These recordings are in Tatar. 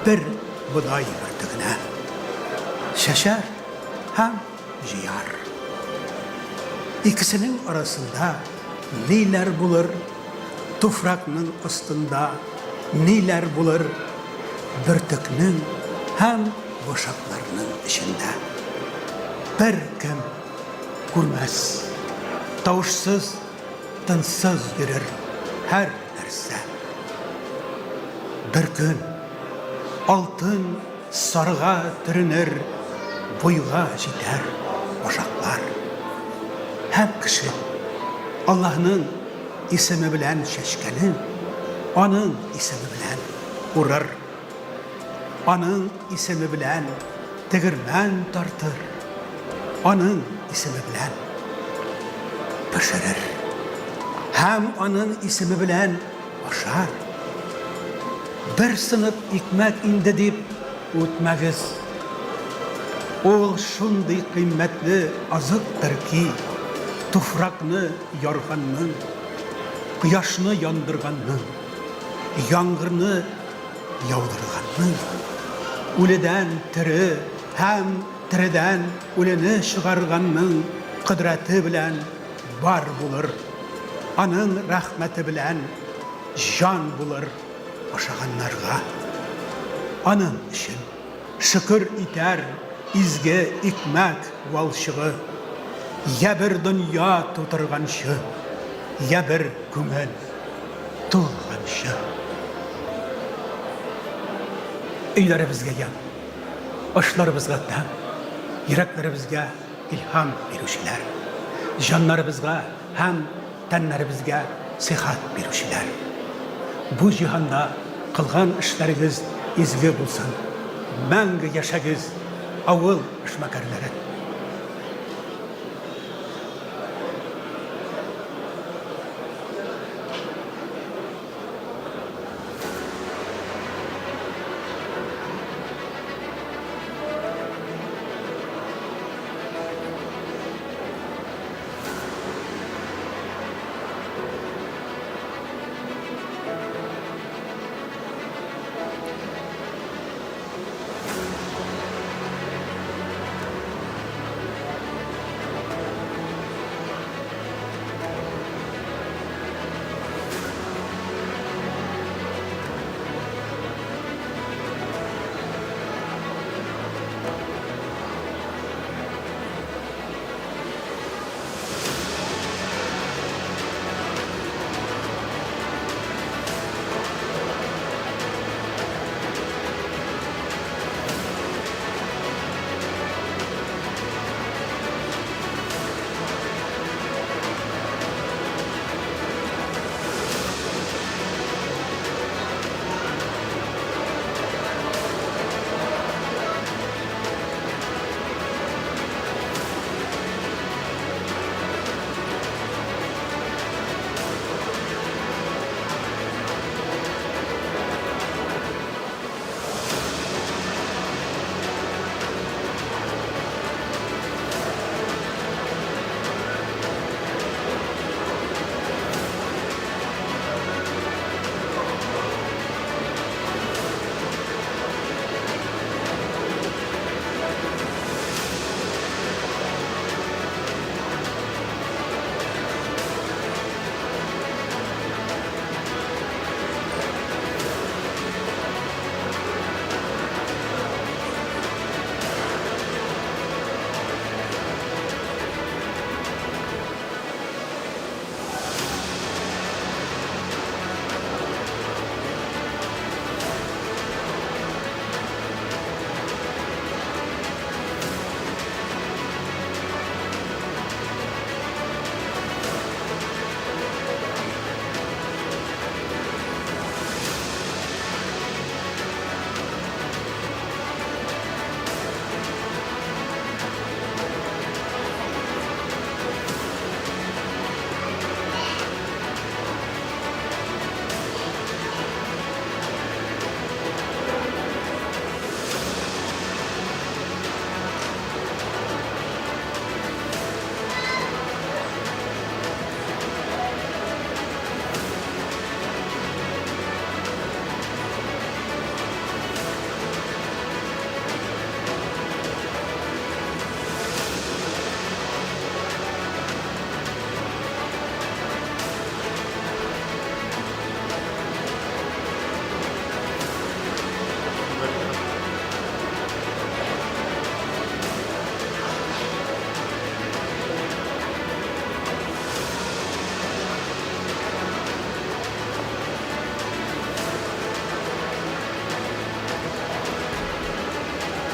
бер бодай бөртегенә. Чәчәр һәм җыяр. Икесенең арасында ниләр булыр, туфракның астында ниләр булыр, бөртекнең һәм башакларның эчендә? Беркем күрмәс. Тавышсыз, тынсыз йөрер һәр нәрсә. Бер көн алтын сарыга төренер, буйга җитәр башаклар. Һәм кеше Аллаһның исеме белән чәчкәнен аның исеме белән урыр. Аның исеме белән тегермән тартыр, аның исеме белән пешерер һәм аның исеме белән ашар. Бер сынык икмәк инде дип үтмәгез. Ул шундый кыйммәтле азыктыр ки, туфракны ярганның, кояшны яндырганның, яңгырны яудырганның, үледән тере һәм тередән үлене чыгарганның кодрәте белән бар булыр, аның рәхмәте белән җан булыр ашаганнарга. Аның өчен шөкер итәр изге икмәк валчыгы, йә бер дөнья тутырганчы, йә бер күңел тулганчы. Өйләребезгә ямь, ашларыбызга тәм, йөрәкләребезгә илһам бирүчеләр, җаннарыбызга һәм тәннәребезгә сихәт бирүчеләр. Бу җиһанда кылган эшләрегез изге булсын, мәңге яшәгез, авыл эшмәкәрләре!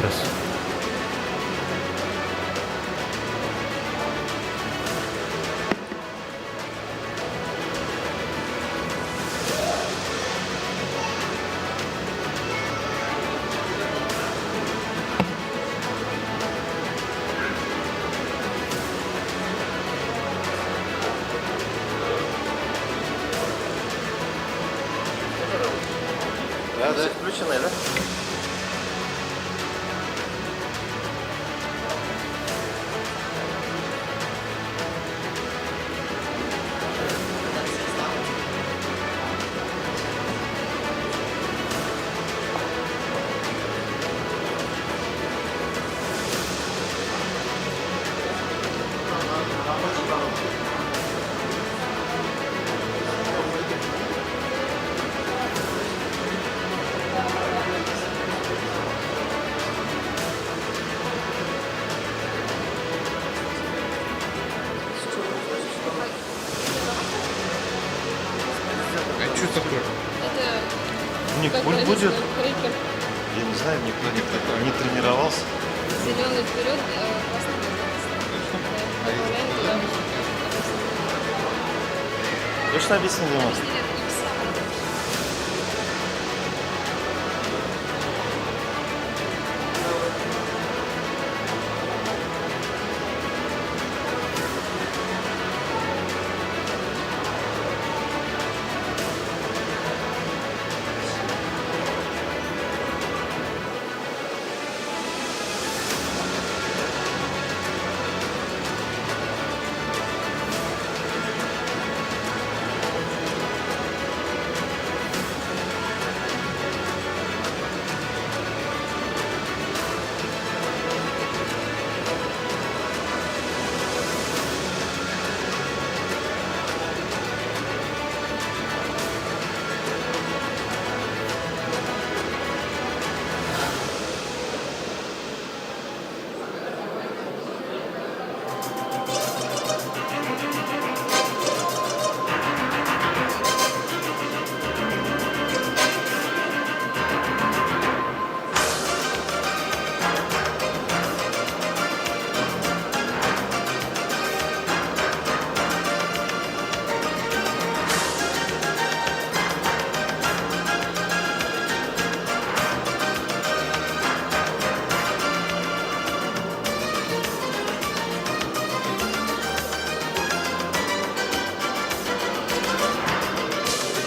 Раз. Да, да. Включенная, да? А что такое? Это У них как пульт написано, будет? крекер. Я не знаю, никто не тренировался. Зеленый вперед, красный назад. Да, направляем туда. Точно объяснили вам? Объяснили, это X.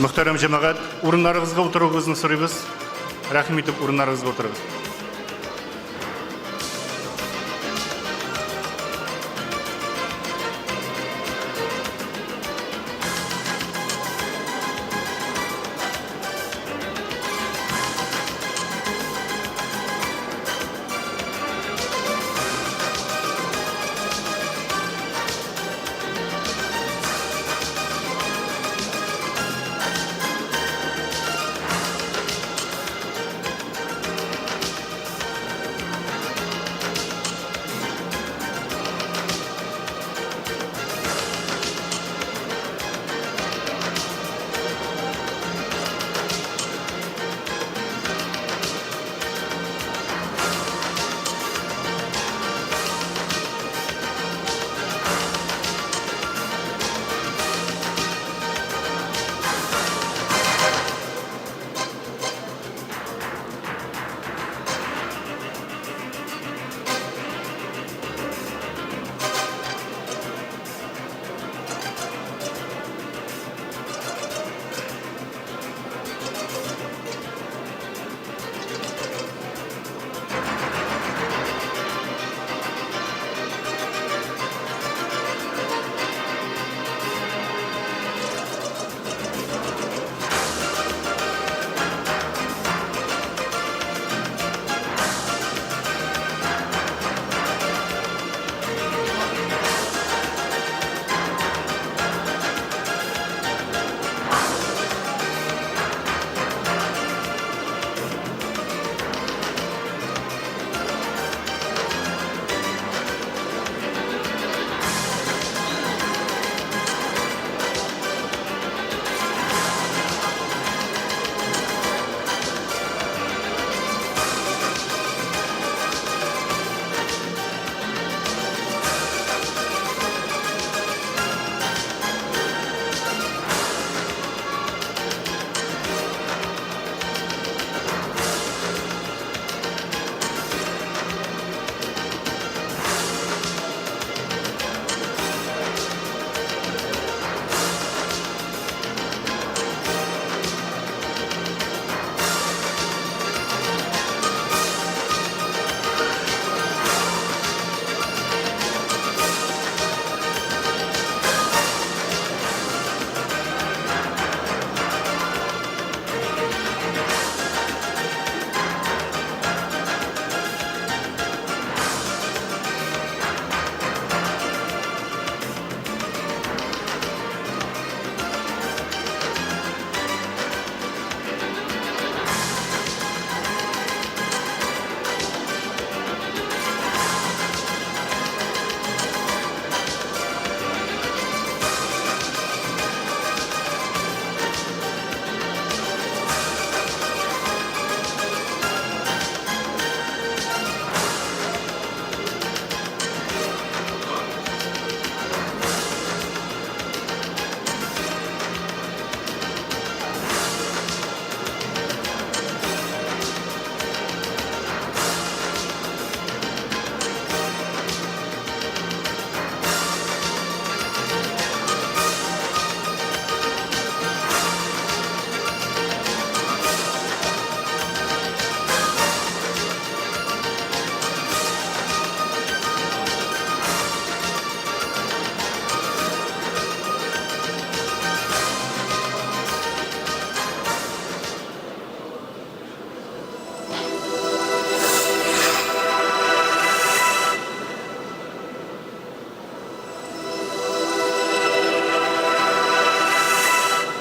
Мөхтәрәм җәмәгать, урыннарыгызга утыруыгызны сорыйбыз. Рәхим итеп урыннарыгызга утырыгыз.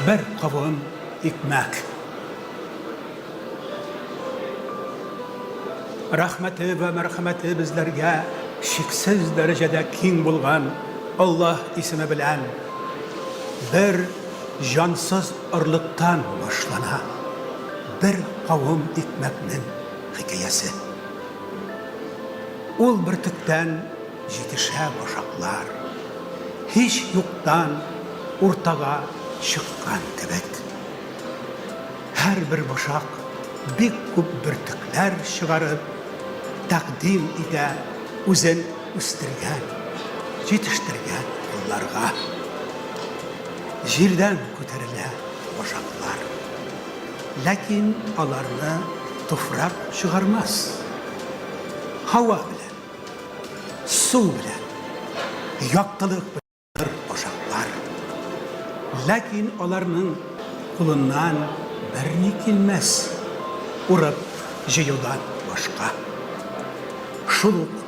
Бер кавым икмәк. Рәхмәте вә мәрхәмәте безләргә чиксез дәрәҗәдә киң булган Аллаһ исеме белән бер җансыз орлыктан башлана бер кавым икмәкнең хикәясе. Ул бөртектән җитешә башаклар, һич юктан уртага чыккан кебек. Һәрбер башак бик күп бөртекләр чыгарып тәкъдим итә үзен үстергән, җитештергән кулларга. Җирдән күтәрелә башаклар. Ләкин аларны туфрак чыгармас. Һава белән, су белән, яктылык белән. Башаклар. Ләкин аларның кулыннан берни килмәс, урып җыюдан башка. Шул ук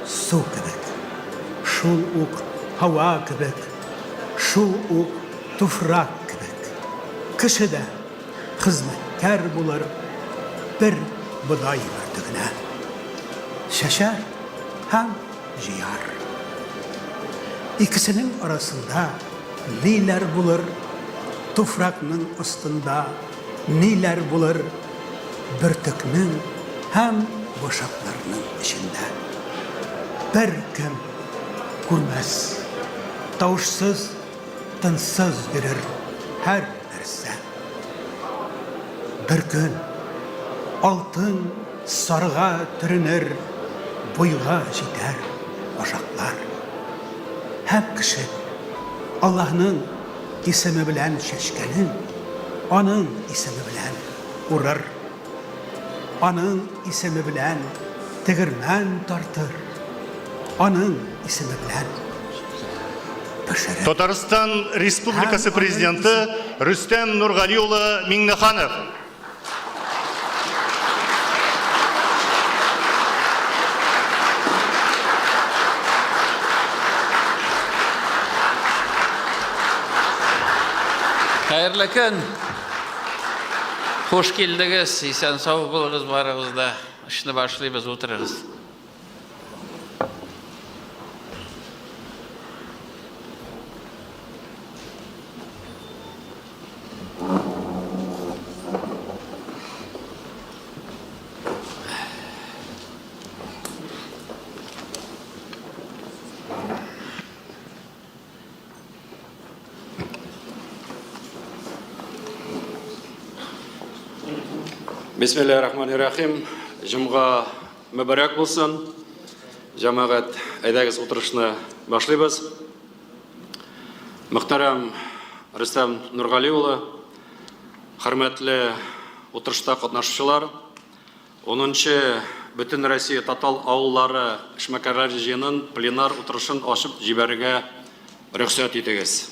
су кебек, шул ук һава кебек, шул ук туфрак кебек, кеше дә хезмәткәр булыр бер бодай бөртегенә. Чәчәр һәм җыяр. Икесенең арасында ниләр булыр, туфракның астында ниләр булыр, бөртекнең һәм башакларның эчендә? Беркем күрмәс. Тавышсыз, тынсыз йөрер һәр нәрсә. Бер көн алтын сарыга төренер, буйга җитәр башаклар. Һәм кеше Аллаһның исеме белән чәчкәнен аның исеме белән урыр. Аның исеме белән тегермән тартыр, аның исеме белән пешерер. Татарстан Республикасы Президенты Рөстәм Нургали улы Миңнеханов. Хәерле көн! Хуш килдегез, исән-сау булыгыз барыгыз да. Эшне башлыйбыз, утырыгыз. Бисмиллаһир-рахманир-рахим. Җомга мөбарәк булсын. Җәмәгать, әйдәгез утырышны башлыйбыз. Мөхтәрәм Рөстәм Нургали улы, хөрмәтле утырышта катнашучылар, Унынчы Бөтенроссия татал авыллары эшмәкәрләр җыенын пленар утырышын ачып җибәрергә рөхсәт итегез.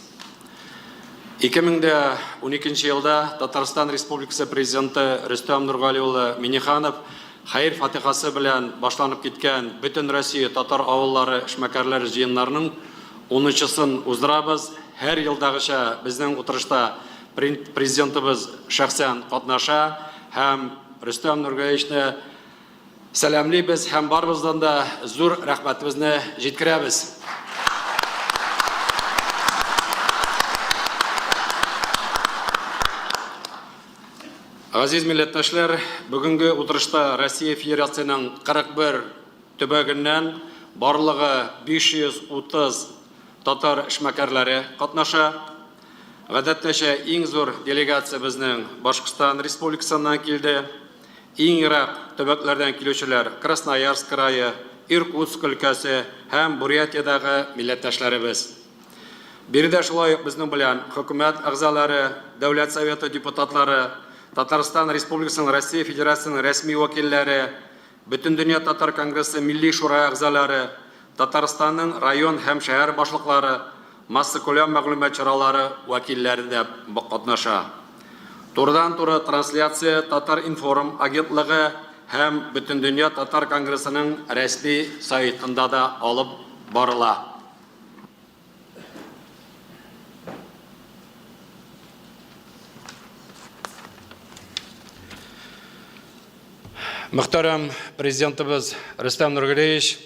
2012 елда Татарстан Республикасы Президенты Рөстәм Нургали улы Минниханов хәер-фатихасы белән башланып киткән Бөтенроссия татар авыллары эшмәкәрләр җыеннарының унынчысын уздырабыз. Һәр елдагыча безнең утырышта Президентыбыз шәхсән катнаша һәм Рөстәм Нургалиевичны сәламлибез һәм барыбыздан да зур рәхмәтебезне җиткерәбез. Газиз милләттәшләр, бүгенге утырышта Россия Федерациясенең 41 төбәгеннән барлыгы 530 татар эшмәкәрләре катнаша. Гадәттәчә, иң зур делегация безнең Башкортстан Республикасыннан килде. Иң ерак төбәкләрдән килүчеләр, Красноярск крае, Иркутск өлкәсе һәм Бурятиядәге милләттәшләребез. Биредә шулай ук безнең белән Хөкүмәт әгъзалары, Дәүләт Советы депутатлары, Татарстан Республикасының Россия Федерациясенең рәсми вәкилләре, Бөтендөнья татар конгрессы Милли шура әгъзалары, Татарстанның район һәм шәһәр башлыклары, массакүләм мәгълүмат чаралары вәкилләре дә катнаша. Турыдан-туры трансляция Татар-информ агентлыгы һәм Бөтендөнья татар конгрессының рәсми сайтында да алып барыла. Мөхтәрәм Президентыбыз Рөстәм Нургалиевич,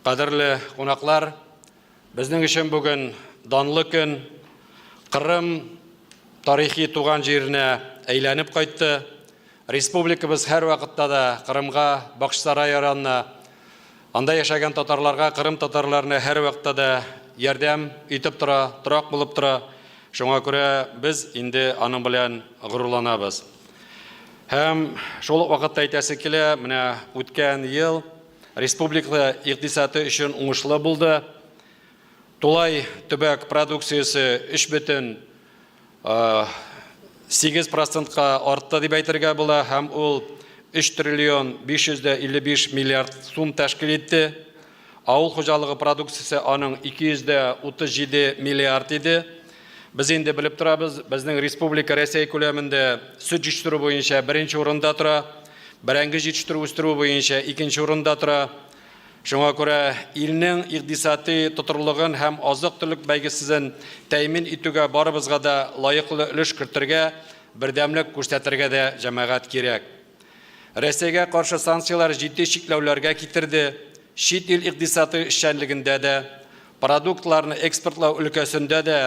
кадерле кунаклар, безнең өчен бүген данлы көн. Кырым тарихи туган җиренә әйләнеп кайтты. Республикабыз һәрвакытта да Кырымга, Бакчасарай районына, анда яшәгән татарларга, Кырым татарларына һәрвакытта да ярдәм итеп тора, торак булып тора. Шуңа күрә без инде аның белән горурланабыз. Һәм шул ук вакытта әйтәсе килә, менә үткән ел республика икътисады өчен уңышлы булды. Тулай төбәк продукциясе 3,8 процентка артты дип әйтергә була һәм ул 3 триллион 555 миллиард сум тәшкил итте. Авыл хуҗалыгы продукциясе аның 237 миллиард иде. Без инде белеп торабыз, безнең республика Рәсәй күләмендә сөт җитештерү буенча беренче урында тора, бәрәңге җитештерү үстерү буенча икенче урында тора. Шуңа күрә илнең икътисади тотрыклыгын һәм азык-төлек бәйгесезен тәэмин итүгә барыбызга да лаеклы өлеш кертергә, бердәмлек күрсәтергә дә җәмәгать кирәк. Рәсәйгә каршы санкцияләр җитди чикләүләргә китерде, чит ил икътисады эшчәнлегендә дә, продуктларны экспортлау өлкәсендә дә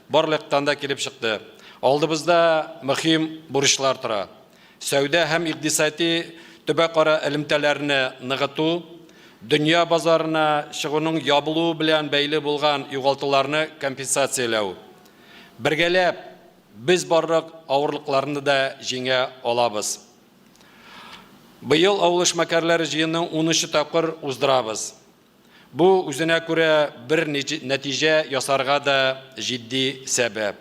барлыктан да килеп чыкты. Алдыбызда мөһим бурычлар тора. Сәүдә һәм икътисади төбәкара элемтәләрне ныгыту, дөнья базарына чыгуның ябылуы белән бәйле булган югалтуларны компенсацияләү. Бергәләп Без барлык авырлыкларны да җиңә алабыз. Быел авыл эшмәкәрләре җыенын унынчы тапкыр уздырабыз. Бу үзенә күрә бер нәтиҗә ясарга да җитди сәбәп.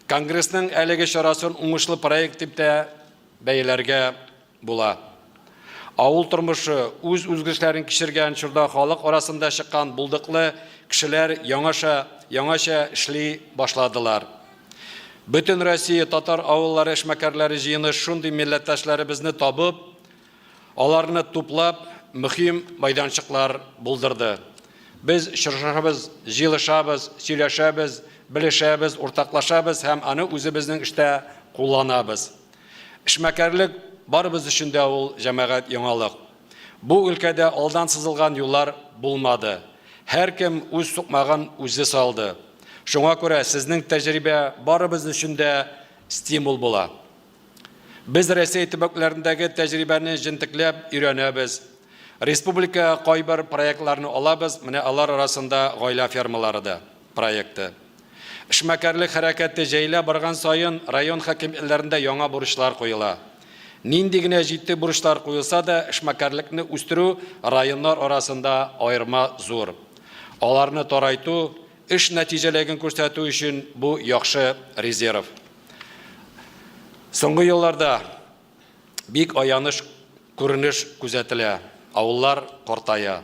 Конгрессның әлеге чарасын уңышлы проект дип тә бәяләргә була. Авыл тормышы үз үзгерешләрен кичергән чорда халык арасында чыккан булдыклы кешеләр яңаша, яңача эшли башладылар. Бөтен Россия татар авыллары эшмәкәрләре җыены шундый милләттәшләребезне табып, аларны туплап, мөһим мәйданчыклар булдырды. Без очрашабыз, җыелышабыз, сөйләшәбез, белешәбез, уртаклашабыз һәм аны үзебезнең эштә кулланабыз. Эшмәкәрлек барыбыз өчен дә ул җәмәгать яңалык. Бу өлкәдә алдан сызылган юллар булмады. Һәркем үз сукмагын үзе салды. Шуңа күрә сезнең тәҗрибә барыбыз өчен дә стимул була. Без Рәсәй төбәкләрендәге тәҗрибәне җентекләп өйрәнәбез. Республикага кайбер проектларны алабыз, менә алар арасында гаилә фермалары да. Проекты. Эшмәкәрлек хәрәкәте җәелә барган саен район хакимиятләрендә яңа бурычлар куела. Нинди генә җитди бурычлар куелса да, эшмәкәрлекне үстерү районнар арасында аерма зур. Аларны тарайту, эш нәтиҗәлеген күрсәтү өчен бу яхшы резерв. Соңгы елларда Бик аяныч күренеш күзәтелә, авыллар картая.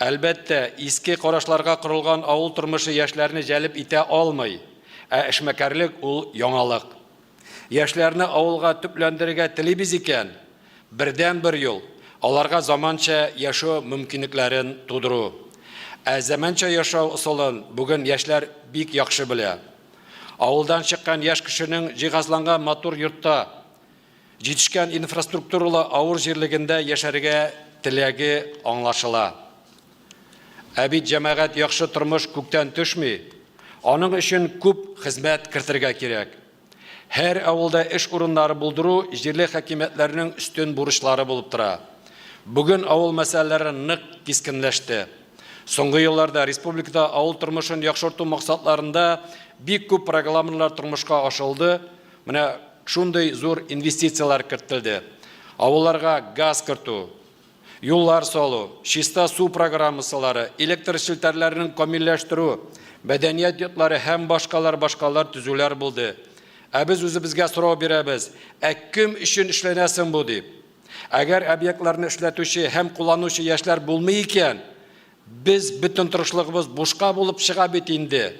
Әлбәттә, иске карашларга корылган авыл тормышы яшьләрне җәлеп итә алмый, ә эшмәкәрлек ул яңалык. Яшьләрне авылга төпләндерергә телибез икән, бердәнбер юл, аларга заманча яшәү мөмкинлекләрен тудыру. Ә заманча яшәү ысулын бүген яшьләр бик яхшы белә. Авылдан чыккан яшь кешенең җиһазланган матур йортта, Җитешкән инфраструктуралы авыр җирлегендә яшәргә теләге аңлашыла. Ә бит җәмәгать яхшы тормыш күктән төшми. Аның өчен күп хезмәт кертергә кирәк. Һәр авылда эш урыннары булдыру җирле хакимиятләрнең өстен бурычлары булып тора. Бүген авыл мәсьәләләре нык кискенләште. Соңгы елларда республикада авыл тормышын яхшырту максатларында бик күп программалар тормышка ашырылды, Менә шундый зур инвестицияләр кертелде. Авылларга газ кертү, юллар салу, чиста су программасылары, электр челтәрләрен камилләштерү, мәдәният йортлары һәм башкалар башкалар төзүләр булды. Ә без үзебезгә сорау бирәбез, ә кем өчен эшләнә соң бу дип? Әгәр объектларны эшләтүче һәм кулланучы яшьләр булмый икән, Без бөтен тырышлыгыбыз бушка булып чыга бит инде.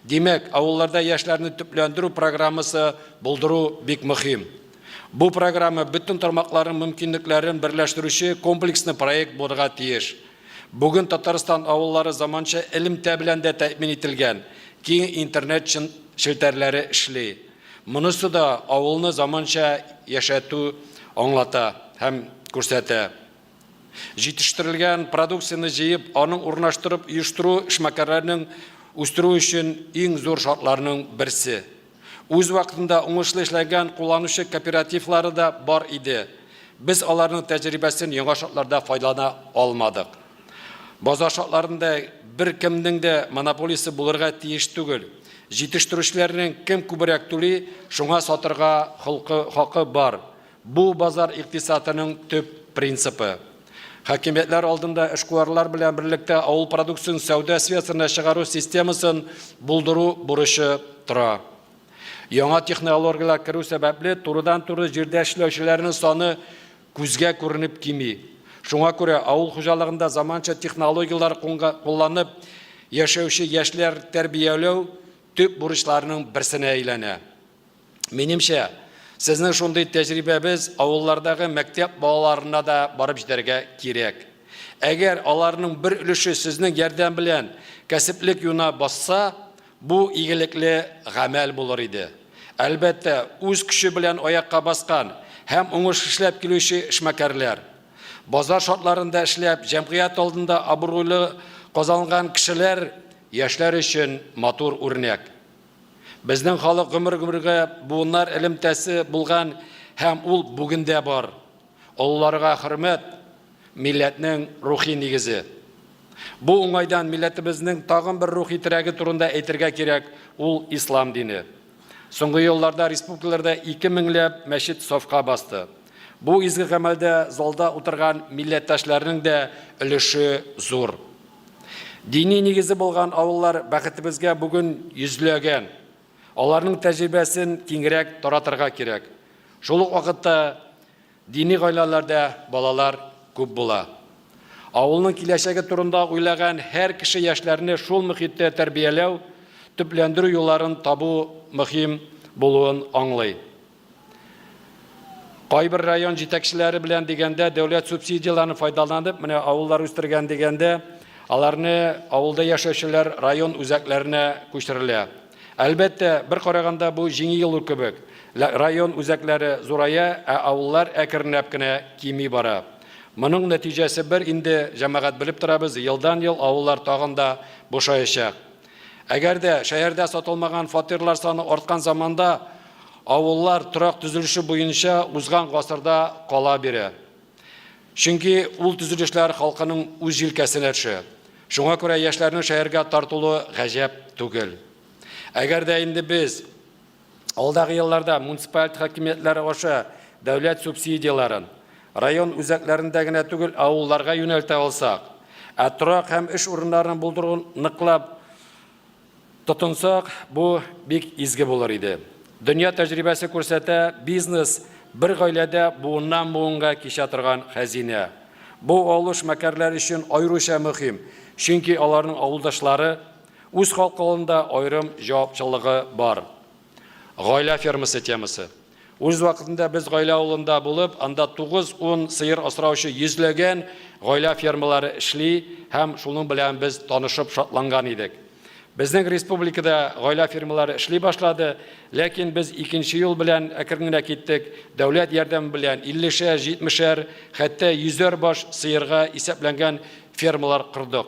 Димәк, авылларда яшьләрне төпләндерү программасы булдыру бик мөһим. Бу программа бөтен тармакларның мөмкинлекләрен берләштерүче комплекслы проект булырга тиеш. Бүген Татарстан авыллары заманча элемтә белән дә тәэмин ителгән, киң интернет челтәрләре эшли. Монысы да авылны заманча яшәтү аңлата һәм. күрсәтә. Җитештерелгән продукцияне җыеп, аның урнаштырып оештыру эшмәкәрләрнең үстерү өчен иң зур шартларның берсе. Үз вакытында уңышлы эшләгән кулланучы кооперативлары да бар иде. Без аларның тәҗрибәсен яңа шартларда файдалана алмадык. Базар шартларында беркемнең дә монополиясе булырга тиеш түгел. Җитештерүчеләрнең кем күбрәк түли, шуңа сатырга холкы, хакы бар. Бу базар икътисадының төп принципы. Хакимиятләр алдында эшкуарлар белән берлектә авыл продукциясен сәүдә сферасына чыгару системасын булдыру бурычы тора. Яңа технологияләр керү сәбәпле, турыдан-туры җирдә эшләүчеләрнең саны күзгә күренеп кими. Шуңа күрә авыл хуҗалыгында заманча технологияләр кулланып яшәүче яшьләр тәрбияләү төп бурычларның берсенә әйләнә. Минемчә, сезнең шундый тәҗрибәбез авыллардагы мәктәп балаларына да барып җитәргә кирәк. Әгәр аларның бер өлеше сезнең ярдәм белән кәсеплек юна басса, бу игелекле гамәл булыр иде. Әлбәттә, үз көче белән аякка баскан һәм уңыш эшләп килүче эшмәкәрләр. Базар шартларында эшләп, җәмгыять алдында абруйлы казанган кешеләр яшьләр өчен матур үрнәк. Безнең халык гомер-гомергә буыннар элемтәсе булган һәм ул бүген дә бар. Олыларга хөрмәт, милләтнең рухи нигезе. Бу уңайдан милләтебезнең тагын бер рухи терәге турында әйтергә кирәк, ул ислам дине. Соңгы елларда республикаларда 2 меңләп мәчет сафка басты. Бу изге гамәлдә залда утырган милләттәшләрнең дә өлеше зур. Дини нигезе булган авыллар бәхетебезгә бүген йөзләгән. Аларның тәҗрибәсен киңрәк таратырга кирәк. Шул ук вакытта дини гаиләләрдә балалар күп була. Авылның киләчәге турында уйлаган һәр кеше яшьләрне шул мөхиттә тәрбияләү, төпләндерү юлларын табу мөһим булуын аңлый. Кайбер район җитәкчеләре белән дигәндә, дәүләт субсидияләрен файдаланып, менә авыллар үстергән дигәндә, аларны авылда яшәүчеләр район үзәкләренә күчерелә. Әлбәттә, бер караганда бу җиңел юл кебек. Район үзәкләре зурая, ә авыллар әкренләп кенә кими бара. Моның нәтиҗәсе бер инде, җәмәгать белеп торабыз, елдан-ел авыллар тагын да бушаячак. Әгәр дә шәһәрдә сатылмаган фатирлар саны арткан заманда, авыллар торак төзелеше буенча узган гасырда кала бирә. Чөнки ул төзелешләр халкының үз җилкәсенә төшә. Шуңа күрә яшьләрнең шәһәргә тартылуы гаҗәп түгел. Әгәр дә инде без алдагы елларда муниципаль хакимиятләр аша дәүләт субсидияләрен район үзәкләрендә генә түгел, авылларга юнәлтә алсак, ә торак һәм эш урыннарын булдыру ныклап тотынсак, бу бик изге булыр иде. Дөнья тәҗрибәсе күрсәтә, бизнес бер гаиләдә буыннан буынга кичә торган хәзинә. Бу авыл эшмәкәрләре өчен аеруча мөһим, чөнки аларның авылдашлары, үз халкы алдында аерым җавапчылыгы бар. Гаилә фермасы темасы. Үз вакытында без гаилә авылында булып, анда 9-10 сыер асраучы йөзләгән гаилә фермалары эшли һәм шуның белән без танышып шатланган идек. Безнең республикада гаилә фермалары эшли башлады, ләкин без икенче юл белән әкрен генә киттек, дәүләт ярдәме белән 50-шәр, 70-шәр, хәтта йөзәр баш сыерга исәпләнгән фермалар кордык.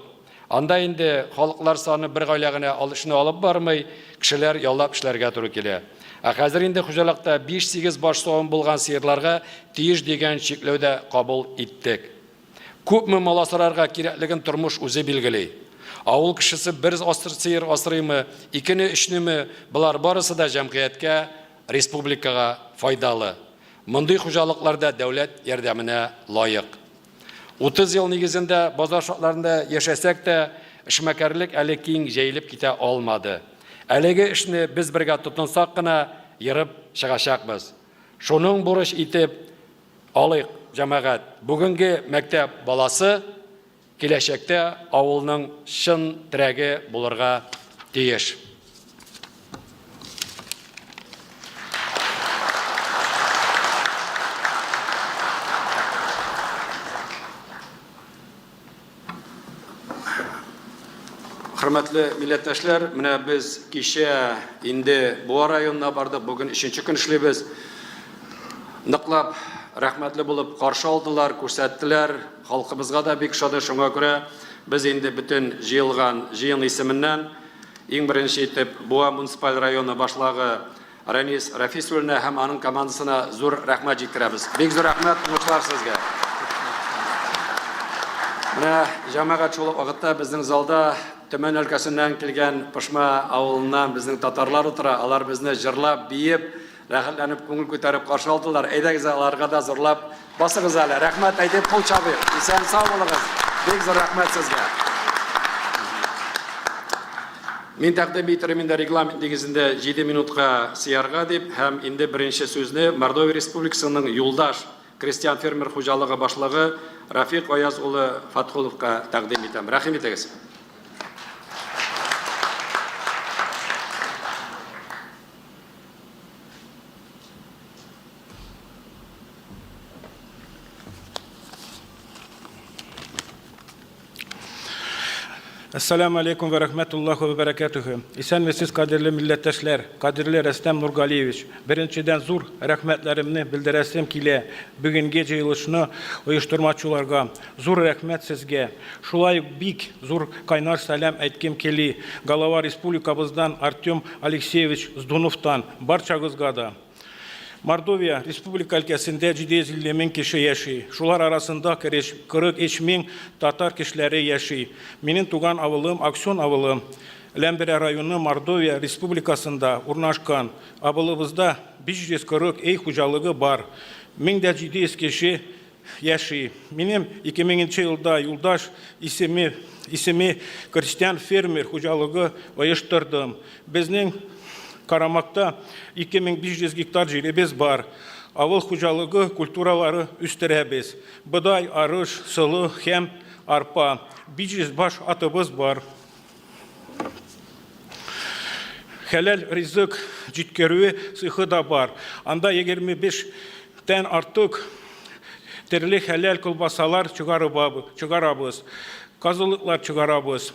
Анда инде халыклар саны бер гаилә генә эшне алып бармый, кешеләр яллап эшләргә туры килә. Ә хәзер инде хуҗалыкта 5-8 баш савым булган сыерларга тиеш дигән чикләү дә кабул иттек. Күпме мал асрарга кирәклеген тормыш үзе билгели. Авыл кешесе бер сыер асрыймы, икене, өчнеме, болар барысы да җәмгыятькә, республикага файдалы. Мондый хуҗалыклар да дәүләт ярдәменә лаек. 30 ел нигезендә базар шартларында яшәсәк тә, эшмәкәрлек әле киң җәелеп китә алмады. Әлеге эшне без бергә тотынсак кына ерып чыгачакбыз. Шуның бурыч итеп алыйк, җәмәгать. Бүгенге мәктәп баласы киләчәктә авылның чын терәге булырга тиеш. Хөрмәтле милләттәшләр, менә без кичә инде Буа районына бардык, бүген өченче көн эшлибез. Ныклап. рәхмәтле булып каршы алдылар, күрсәттеләр. Халкыбызга да бик ошады. Шуңа күрә без инде бөтен җыелган җыен исеменнән иң беренче итеп Буа муниципаль районы башлагы Рәнис Рафис улына һәм аның командасына зур рәхмәт җиткерәбез. Бик зур рәхмәт, уңышлар сезгә. Менә җәмәгать шул ук вакытта безнең залда Төмән өлкәсеннән килгән Пышма авылыннан безнең татарлар утыра. Алар безне җырлап, биеп, рәхәтләнеп, күңел күтәреп каршы алдылар. Әйдәгез аларга да зурлап басыгыз әле. Рәхмәт әйтеп кул чабыйк. Исән сау булыгыз. Бик зур рәхмәт сезгә. Мин тәкъдим итерем инде регламент нигезендә 7 минутка сыярга дип һәм инде беренче сүзне Мордовия Республикасының Юлдаш крестьян-фермер хуҗалыгы башлыгы Рафик Аяз улы Фатхуловка тәкъдим итәм. Рәхим итегез. Әссәламу алейкум вә рәхмәтуллаһи вә бәрәкәтүһү. Исәнмесез, кадерле милләттәшләр, кадерле Рәстәм Нургалиевич. Беренчедән зур рәхмәтләремне белдерәсем килә бүгенге җыелышны оештырмачуларга. Зур рәхмәт сезгә. Шулай ук бик зур кайнар сәлам әйткем кели Голова республикабыздан Артем Алексеевич Здуновтан барчагызга да. Мордовия республика өлкәсендә 750 мең кеше яши. Шулар арасында 43 мең татар кешеләре яши. Минем туган авылым Аксён авылы Ләмберә районы Мордовия республикасында урнашкан. Авылыбызда 540 өй хуҗалыгы бар. 1700 кеше яши. Минем 2000 нче елда Юлдаш исеме исеме крестьян-фермер хуҗалыгы оештырдым. Безнең карамакта 2500 гектар җиребез бар. Авыл хуҗалыгы культуралары үстерәбез. Бодай, арыш, солы һәм арпа. 500 баш атыбыз бар. Хәләл ризык җиткерүе цехы да бар. Анда 25 тән артык төрле хәләл колбасалар чыгарабыз, казылыклар чыгарабыз.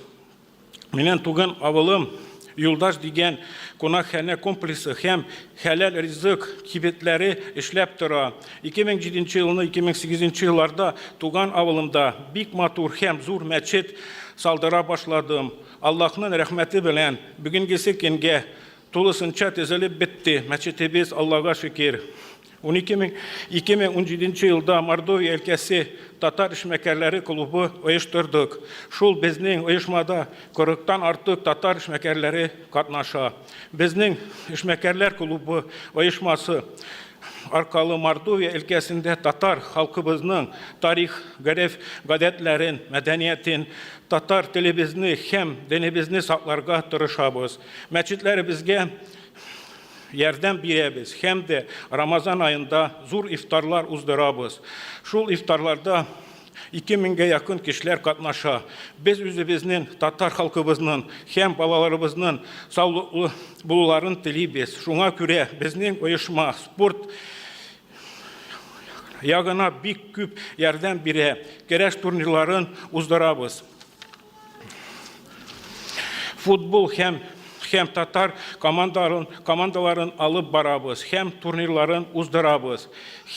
Минем туган авылым Юлдаш дигән кунакханә комплексы һәм хәләл ризык кибетләре эшләп тора. 2007 елны 2008 елларда туган авылымда бик матур һәм зур мәчет салдыра башладым. Аллаһның рәхмәте белән бүгенгесе көнгә тулысынча төзелеп бетте мәчетебез, Аллага шөкер. 2017 елда Мордовия өлкәсе татар эшмәкәрләре клубы оештырдык. Шул безнең оешмада 40-тан артык татар эшмәкәрләре катнаша. Безнең эшмәкәрләр клубы оешмасы аркалы Мордовия өлкәсендә татар халкыбызның тарих, гореф, гадәтләрен, мәдәниятен, татар телебезне һәм динебезне сакларга тырышабыз. Мәчетләребезгә ярдәм бирәбез һәм дә Рамазан аенда зур ифтарлар уздырабыз. Шул ифтарларда 2000 гә якын кешеләр катнаша. Без үзебезнең татар халкыбызның һәм балаларыбызның саулыклы булуларын телибез. Шуңа күрә безнең оешма спорт ягына бик күп ярдәм бирә. Көрәш турнирларын уздырабыз. Футбол һәм һәм татар командаларын, командаларын алып барабыз һәм турнирларын уздырабыз.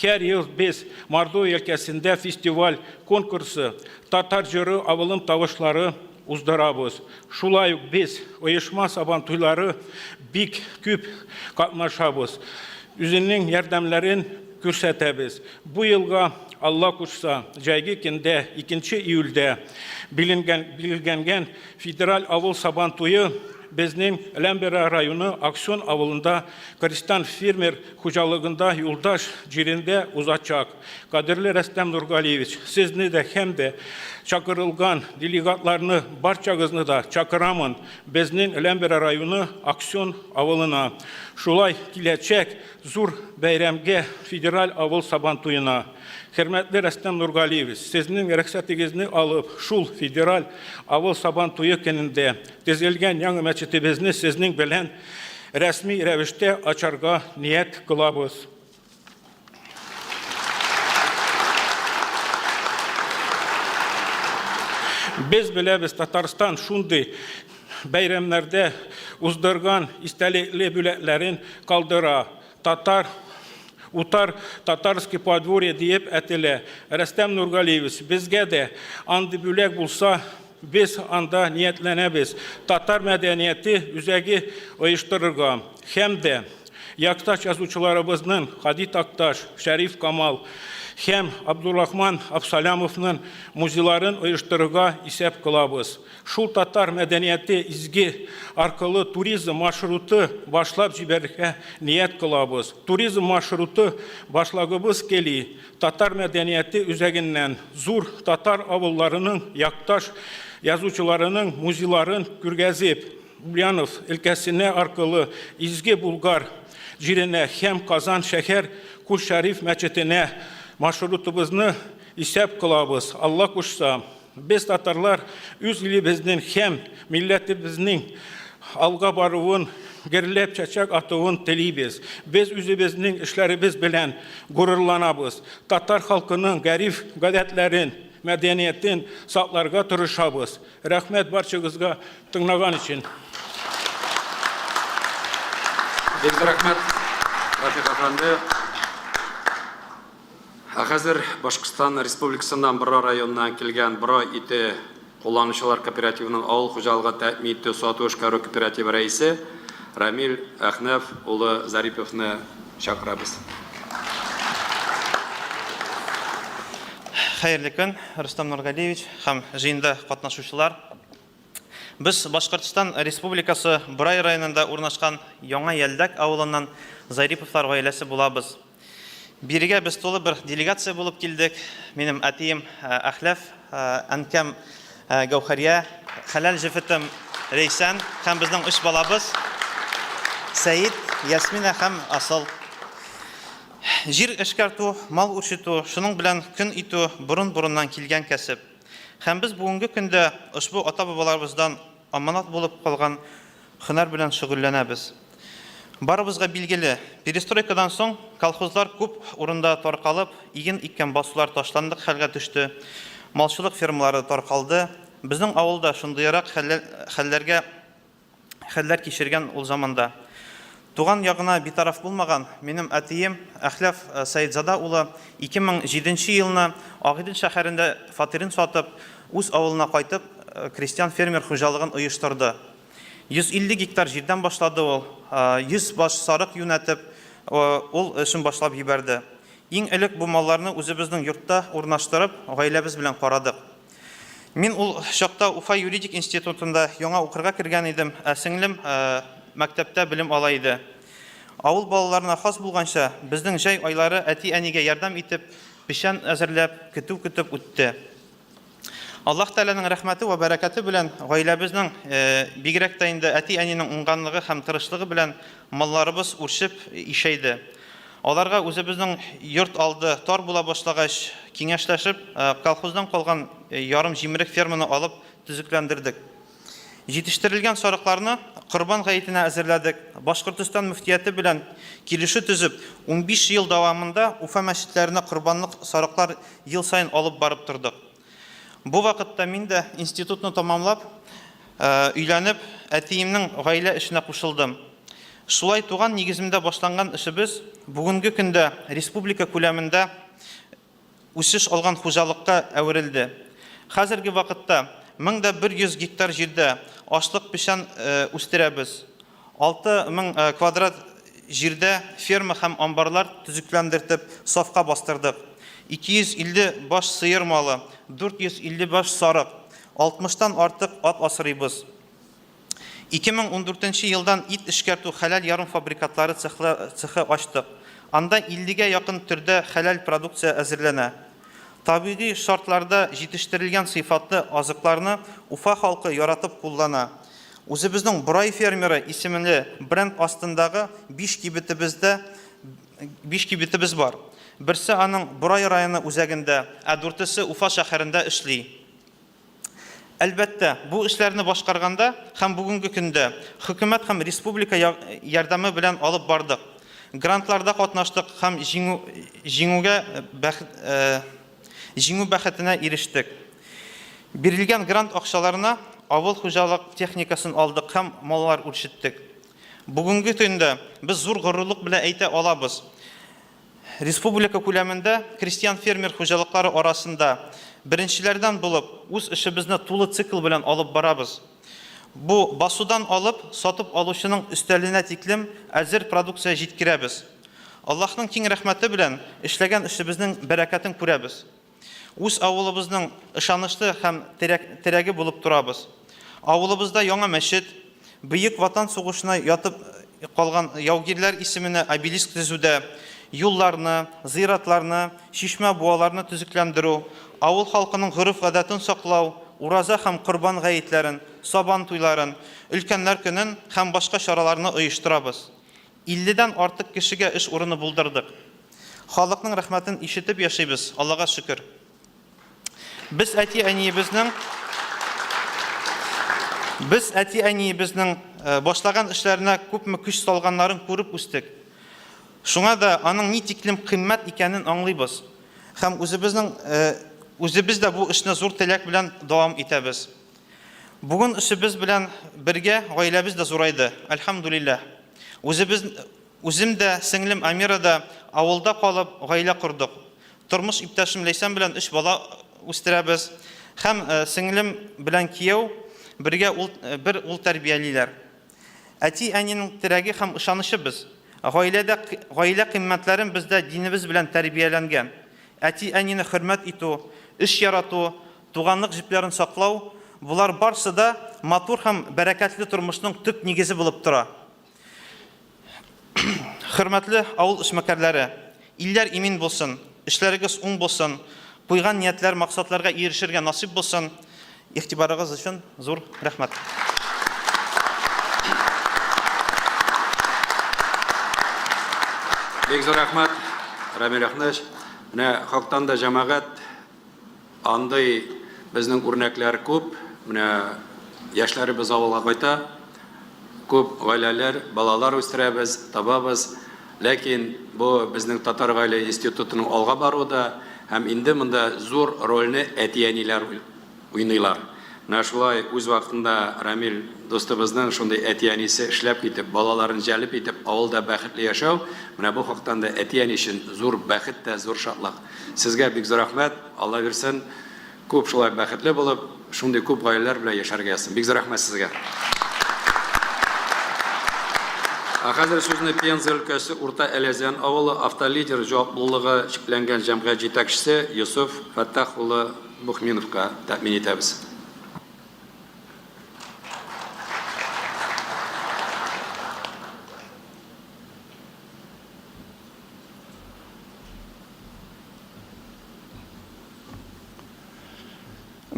Һәр ел без Мордовия өлкәсендә фестиваль конкурсы Татар җыры авылым тавышлары уздырабыз. Шулай ук без оешма сабантуйлары бик күп катнашабыз. Үзенең ярдәмнәрен күрсәтәбез. Бу елга Алла кушса, җәйге көндә, 2 июльдә билгеләнгән федераль авыл Сабан туе безнең Ләмберә районы Аксён авылында крестьян-фермер хуҗалыгында Юлдаш җирендә узачак. Кадерле Рәстәм Нургалиевич, сезне дә һәм дә чакырылган делегатларны барчагызны да чакырамын безнең Ләмберә районы Аксён авылына. Шулай киләчәк Зур бәйрәмгә, федераль авыл Сабантуена. Хөрмәтле Рәстәм Нургалиевич, сезнең рөхсәтегезне алып, шул федераль авыл Сабантуе көнендә төзелгән яңа мәчетебезне сезнең белән рәсми рәвештә ачарга ният кылабыз. Без беләбез, Татарстан шундый бәйрәмнәрдә уздырган истәлекле бүләкләрен калдыра. Татар Утар Татарский подворье диеп әтелә. Рөстәм Нургалиевич, безгә дә андый бүләк булса, без анда ниятләнәбез. Татар мәдәнияте үзәге оештырырга. Һәм дә якташ язучыларыбызның Һади Такташ, Шәриф Камал һәм Абдурахман Абсалямовның музейларын оештырырга исәп кылабыз. Шул татар мәдәнияте изге аркылы туризм маршруты башлап җибәрергә ният кылабыз. Туризм маршруты башлагыбыз кели, татар мәдәнияте үзәгеннән зур татар авылларының якташ язучыларының музейларын күргәзеп, Ульянов өлкәсенә аркылы изге Булгар җиренә һәм Казан шәһәр Кул Шәриф мәчетенә маршрутыбызны исәп кылабыз. Алла кушса, Без, татарлар, үз илебезнең һәм милләтебезнең алга баруын, гөрләп чәчәк атуын телибез. Без үзебезнең эшләребез белән горурланабыз. Татар халкының гореф-гадәтләрен, мәдәниятен сакларга тырышабыз. Рәхмәт барчагызга тыңлаган өчен. Бик зур рәхмәт, Рафик әфәнде. Ә хәзер Башкортстан Республикасыннан Бора районыннан килгән Бора ите кулланучылар кооперативының авыл хуҗалыгы тәэмин итү сату эшкәрү кооперативы рәисе Рамил Әхнәф улы Зариповны чакырабыз. Хәерле көн, Рөстәм Нургалиевич һәм җыенда катнашучылар. Без Башкортстан Республикасы Борай районында урнашкан Яңа Ялдәк авылыннан Зариповлар гаиләсе булабыз. Бирегә без тулы бер делегация булып килдек. Минем әтием Әхләф, әнкәм Гәүһәрия, хәләл җефетем Рәйсән һәм безнең өч балабыз Сәид, Ясминә һәм Асыл. Җир эшкәртү, мал үрчетү, шуның белән көн итү борын-борыннан килгән кәсеп. Һәм без бүгенге көндә ошбу ата-бабаларыбыздан аманат булып калган һөнәр белән шөгыльләнәбез. Барыбызга билгеле, перестройкадан соң колхозлар күп урында таркалып, иген иккән басулар ташландык хәлгә төште, малчылык фермалары таркалды. Безнең авыл да шундыйрак хәлләргә хәлләр кичергән ул заманда. Туган ягына битараф булмаган минем әтием Әхләф Сәетзада улы 2007 нче елны Агыйдел шәһәрендә фатирын сатып, үз авылына кайтып, крестьян-фермер хуҗалыгын оештырды. 150 гектар җирдән башлады ул, 100 баш сарык юнәтеп, ул эшен башлап җибәрде. Иң элек бу малларны үзебезнең йортта урнаштырып, гаиләбез белән карадык. Мин ул чакта Уфа юридик институтында яңа укырга кергән идем, ә сеңлем мәктәптә белем ала иде. Авыл балаларына хас булганча, безнең җәй айлары әти-әнигә ярдәм итеп, печән әзерләп, көтү көтеп үтте. Аллаһ Тәгаләнең рәхмәте вә бәрәкәте белән гаиләбезнең, бигрәк тә инде әти-әнинең уңганлыгы һәм тырышлыгы белән малларыбыз үрчеп ишәйде. Аларга үзебезнең йорт алды тар була башлагач, киңәшләшеп, колхоздан калган ярым җимерек ферманы алып төзекләндердек. Җитештерелгән сарыкларны Корбан гаетенә әзерләдек. Башкортостан мөфтияте белән килешү төзеп, 15 ел дәвамында Уфа мәчетләренә корбанлык сарыклар ел саен алып барып тордык. Бу вакытта мин дә институтны тамамлап, өйләнеп, әтиемнең гаилә эшенә кушылдым. Шулай туган нигеземдә башланган эшебез бүгенге көндә республика күләмендә үсеш алган хуҗалыкка әверелде. Хәзерге вакытта 1100 гектар җирдә ашлык печән үстерәбез. 6000 квадрат җирдә ферма һәм амбарлар төзекләндертеп, сафка бастырдык. 250 баш сыер малы, 450 баш сарык, 60 тан артык ат асрыйбыз. 2014 нче елдан ит эшкәртү хәләл ярымфабрикатлары цехы ачтык. Анда 50 гә якын төрдә хәләл продукция әзерләнә. Табигый шартларда җитештерелгән сыйфатлы азыкларны Уфа халкы яратып куллана. Үзебезнең Борай фермеры исемле бренд астындагы биш кибетебездә биш кибетебез бар. Берсе аның Борай районы үзәгендә, ә дүртесе Уфа шәһәрендә эшли. Әлбәттә, бу эшләрне башкарганда һәм бүгенге көндә хөкүмәт һәм республика ярдәме белән алып бардык. Грантларда катнаштык һәм җиңү, җиңүгә бәхет, җиңү бәхетенә ирештек. Бирелгән грант акчаларына авыл хуҗалык техникасын алдык һәм маллар үрчеттек. Бүгенге көндә без зур горурлык белән әйтә алабыз, Республика күләмендә крестьян-фермер хуҗалыклары арасында беренчеләрдән булып үз эшебезне тулы цикл белән алып барабыз. Бу басудан алып, сатып алучының өстәленә тиклем әзер продукция җиткерәбез. Аллаһның киң рәхмәте белән эшләгән эшебезнең бәрәкәтен күрәбез. Үз авылыбызның ышанычлы һәм терәге булып торабыз. Авылыбызда яңа мәчет, Бөек Ватан сугышына ятып калган яугирләр исеменә обелиск төзүдә, юлларны, зыйратларны, чишмә-буаларны төзекләндерү, авыл халкының гореф-гадәтен саклау, Ураза һәм Корбан гаетләрен, Сабан туйларын, Өлкәннәр көнен һәм башка чараларны оештырабыз. Илледән артык кешегә эш урыны булдырдык. Халыкның рәхмәтен ишетеп яшибез, Аллага шөкер. Без әти-әниебезнең Без әти-әниебезнең э, башлаган эшләренә күпме көч салганнарын күреп үстек. Шуңа да аның ни тиклем кыйммәт икәнен аңлыйбыз. Һәм үзебезнең э, үзебез дә бу эшне зур теләк белән дәвам итәбез. Бүген эшебез белән бергә гаиләбез дә зурайды, әлхәмдүлилләһ. Үзебез, үзем дә, сеңлем Амира да авылда калып, гаилә кордык. Тормыш иптәшем Ләйсән белән өч бала үстерәбез һәм сеңлем белән кияү бергә ул, бер ул тәрбиялиләр. Әти-әнинең терәге һәм ышанычы без. Гаиләдә, гаилә кыйммәтләрен бездә динебез белән тәрбияләнгән. Әти-әнине хөрмәт итү, эш ярату, Туганлык җепләрен саклау, болар барсы да матур һәм бәрәкәтле тормышның төп нигезе булып тора. Хөрмәтле авыл эшмәкәрләре, илләр имин булсын, эшләрегез уң булсын, куйган ниятләр, максатларга ирешергә насыйп булсын. Игътибарыгыз өчен зур рәхмәт. Бик зур рәхмәт, Рамил Әхмәтович. Менә хактан да җәмәгать Андый безнең үрнәкләр күп. Менә яшьләребез авылга кайта. Күп гаиләләр, балалар үстерәбез, табабыз. Ләкин бу безнең татар гаилә институтының алга баруы да һәм инде монда зур рольне әти-әниләр уйныйлар. Менә шулай үз вакытында Рамил дустыбызның шундый әти-әнисе эшләп китеп, балаларын җәлеп итеп, авылда бәхетле яшәү, менә бу хактан да әти-әни өчен зур бәхет тә, зур шатлык. Сезгә бик зур рәхмәт, Алла бирсен, күп шулай бәхетле булып, шундый күп гаиләләр белән яшәргә язсын. Бик зур рәхмәт сезгә. Ә хәзер сүзне Пенза өлкәсе Урта Әләзән авылы Автолидер җаваплылыгы чикләнгән җәмгыять җитәкчесе Йосыф Фәттах улы Мухминовка тәэмин итәбез.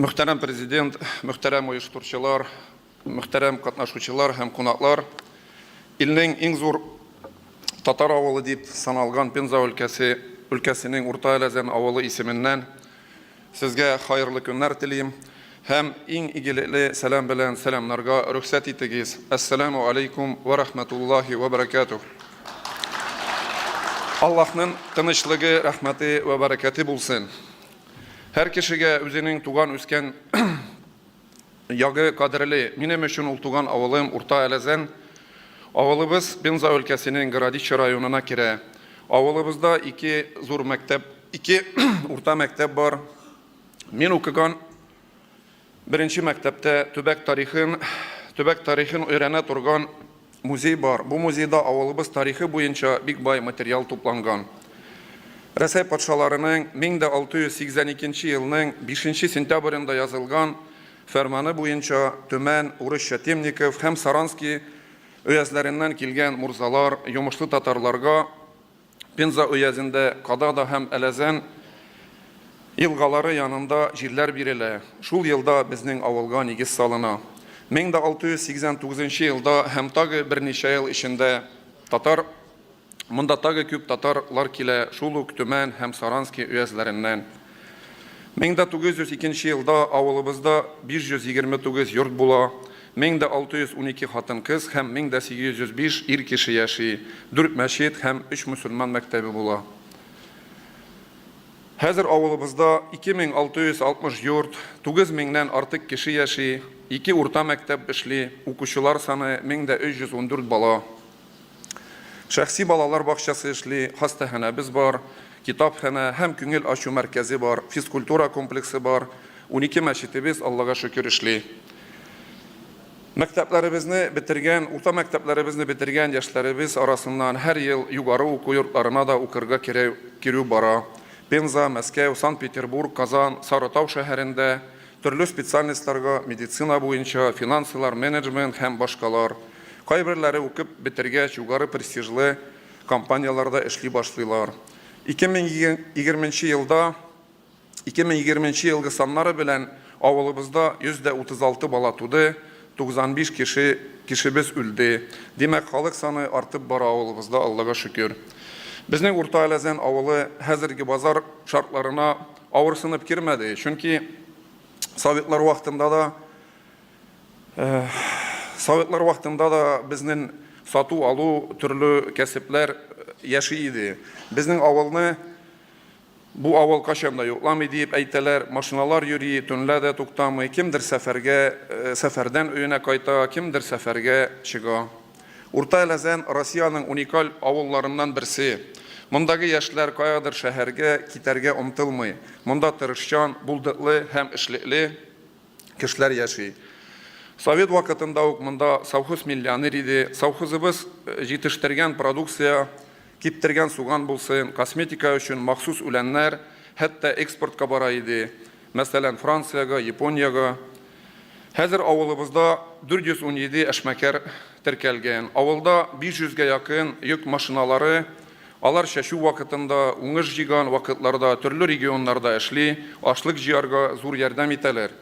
Мөхтәрәм президент, мөхтәрәм оештыручылар, мөхтәрәм катнашучылар һәм кунаклар, илнең иң зур татар авылы дип саналган Пенза өлкәсе өлкәсенең Урта Әләзән авылы исеменнән сезгә хәерле көннәр телим һәм иң игелекле сәлам белән сәламнарга рөхсәт итегез. Әссәламү алейкум вә рахматуллаһи вә бәрәкәтүһ. Аллаһның тынычлыгы, рәхмәте вә бәрәкәте булсын. Һәр кешегә үзенең туган-үскән ягы кадерле. Минем өчен ул туган авылым Урта Әләзән. Авылыбыз Пенза өлкәсенең Городище районына керә. Авылыбызда ике зур мәктәп, ике урта мәктәп бар. Мин укыган беренче мәктәптә төбәк тарихын, төбәк тарихын өйрәнә торган музей бар. Бу музейда авылыбыз тарихы буенча бик бай материал тупланган. Рәсәй патшаларының 1682 елның 5 сентябрендә язылган фәрманы буенча Төмән, урысча Темников һәм Саранский өязләреннән килгән мурзалар йомышлы татарларга Пенза өязендә Кадада һәм Әләзән елгалары янында җирләр бирелә. Шул елда безнең авылга нигез салына. 1689 елда һәм тагы берничә ел эчендә татар монда тагы күп татарлар килә, шул ук Төмән һәм Саранский өязләреннән. 1902 елда авылыбызда 529 йорт була, 1612 хатын-кыз һәм 1805 ир кеше яши, дүрт мәчет һәм өч мөселман мәктәбе була. Хәзер авылыбызда 2660 йорт, 9 меңнән артык кеше яши, ике урта мәктәп эшли, укучылар саны 1314 бала. Шәхси балалар бакчасы эшли, хастаханәбез бар, китапханә һәм күңел ачу мәркәзе бар, физкультура комплексы бар, 12 мәчетебез, Аллага шөкер, эшли. Мәктәпләребезне бетергән, урта мәктәпләребезне бетергән яшьләребез арасыннан һәр ел югары уку йортларына да укырга керү бара. Пенза, Мәскәү, Санкт-Петербург, Казан, Сарытау шәһәрендә төрле специальностьларга, медицина буенча, финансылар, менеджмент һәм башкалар. Кайберләре укып бетергәч югары престижлы компанияләрдә эшли башлыйлар. 2020 нче елда 2020 нче елгы саннары белән авылыбызда 136 бала туды, 95 кеше кешебез үлде. Димәк, халык саны артып бара авылыбызда, Аллага шөкер. Безнең Урта Әләзән авылы хәзерге базар шартларына авырсынып кермәде, чөнки советлар вакытында да Советлар вакытында да безнең сату-алу, төрле кәсепләр яши иде. Безнең авылны Бу авыл кайчан да йокламый диеп әйтәләр, машиналар йөри, төнлә дә туктамый, кемдер сәфәргә, сәфәрдән өенә кайта, кемдер сәфәргә чыга. Урта Әләзән, Россиянең уникаль авылларыннан берсе. Мондагы яшьләр каядыр шәһәргә китәргә омтылмый. Монда тырышчан, булдыклы һәм эшлекле кешеләр яши. Совет вакытында ук монда совхоз миллионер иде. Совхозыбыз җитештергән продукция, киптергән суган булсын, косметика өчен махсус үләннәр, хәтта экспортка бара иде. Мәсәлән, Франциягә, Япониягә. Хәзер авылыбызда 417 эшмәкәр теркәлгән. Авылда 500 гә якын йөк машиналары, алар чәчү вакытында, уңыш җыйган вакытларда төрле регионнарда эшли, ашлык җыярга зур ярдәм итәләр.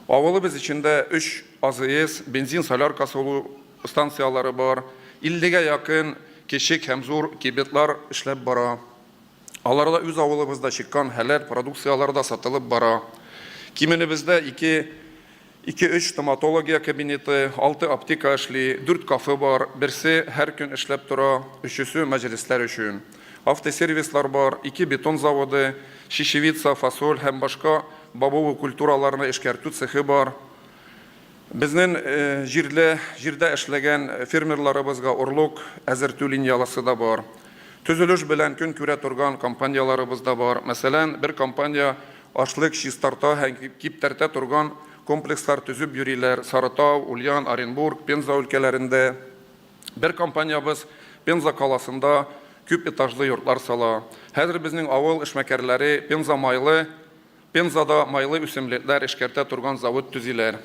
Авылыбыз эчендә өч АЗС, бензин-солярка салу станцияләре бар, 50 гә якын кечек һәм зур кибетлар эшләп бара. Аларда үз авылыбызда чыккан хәләл продукцияләр дә сатылып бара. Кименебездә ике, ике-өч стоматология кабинеты, алты аптека эшли, дүрт кафе бар, берсе һәр көн эшләп тора, өчесе мәҗлесләр өчен. Автосервислар бар, ике бетон заводы, чечевица, фасоль һәм башка бобовый культураларны эшкәртү цехы бар. Безнең җирле җирдә эшләгән фермерларыбызга орлык әзертү линияласы да бар. Төзелеш белән көн күрә торган компанияләребез дә бар. Мәсәлән, бер компания ашлык чистарта һәм киптертә торган комплекслар төзеп йөриләр Сарытау, Ульян, Оренбург, Пенза өлкәләрендә. Бер компаниябез Пенза каласында күп этажлы йортлар сала. Хәзер безнең авыл эшмәкәрләре Пенза майлы Пензада майлы үсемлекләр эшкәртә торган завод төзиләр.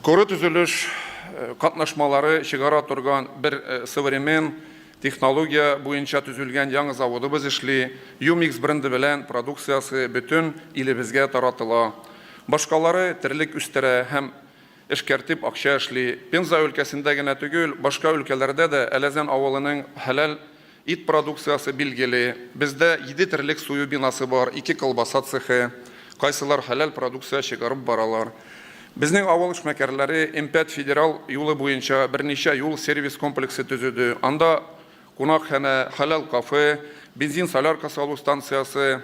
Коры төзелеш катнашмалары чыгара торган бер современ технология буенча төзелгән яңа заводыбыз эшли. Юмикс бренды белән продукциясе бөтен илебезгә таратыла. Башкалары терлек үстерә һәм эшкәртеп акча эшли. Пенза өлкәсендә генә түгел, башка өлкәләрдә дә Әләзән авылының хәләл Ит продукциясе билгеле. Бездә йиде терлек сую бинасы бар, ике колбаса цехы. Кайсылар хәләл продукция чыгарып баралар. Безнең авыл эшмәкәрләре М-5 федерал юлы буенча берничә юл-сервис комплексы төзеде. Анда кунакханә, хәләл кафе, бензин-солярка салу станциясе,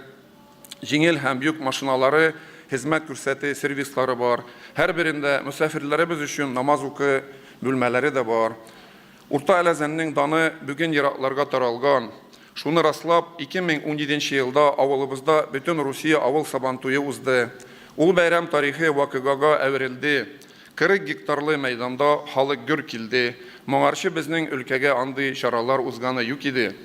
җиңел һәм йөк машиналары хезмәт күрсәтү сервислары бар. Һәрберендә мөсафирләребез өчен намаз укы бүлмәләре дә бар. Урта Әләзәннең даны бүген еракларга таралган. Шуны раслап, 2017 нче елда авылыбызда Бөтен Русия авыл Сабантуе узды. Ул бәйрәм тарихи вакыйгага әверелде. 40 гектарлы мәйданда халык гөр килде. Моңарчы безнең өлкәгә андый чаралар узганы юк иде.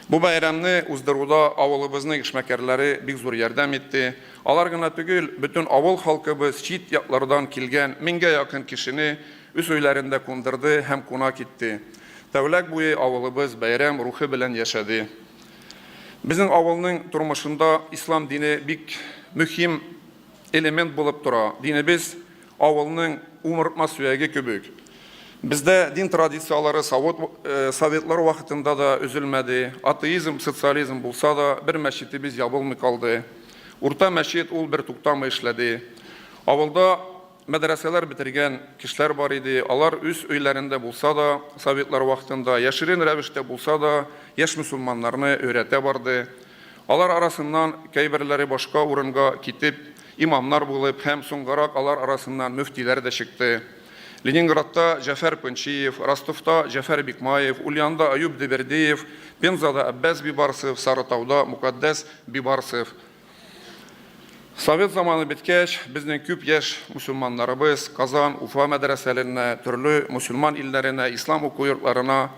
Бу бәйрәмне уздыруда авылыбызның эшмәкәрләре бик зур ярдәм итте. Алар гына түгел, бөтен авыл халкыбыз чит яклардан килгән меңгә якын кешене Үз өйләрендә кундырды һәм кунак итте. Тәүлек буе авылыбыз бәйрәм рухы белән яшәде. Безнең авылның тормышында ислам дине бик мөһим элемент булып тора. Динебез авылның умыртма сөяге кебек. Бездә дин традицияләре советлар вакытында да өзелмәде. Атеизм, социализм булса да, бер мәчетебез ябылмый калды. Урта мәчет ул бертуктамый эшләде. Авылда Мәдрәсәләр бетергән кешеләр бар иде, алар үз өйләрендә булса да, советлар вакытында, яшерен рәвештә булса да, яшь мөселманнарны өйрәтә барды. Алар арасыннан кайберләре башка урынга китеп, имамнар булып һәм соңгарак алар арасыннан мөфтиләр дә чыкты. Ленинградта Җәфәр Пынчиев, Ростовта Җәфәр Бикмаев, Ульянда Аюб Дебердеев, Пензада Әббәс Бибарсов, Сарытауда Мукаддәс Бибарсов. Совет заманы беткәч, безнең күп яшь мөселманнарыбыз Казан, Уфа мәдрәсәләренә, төрле мөселман илләренә, ислам уку йортларына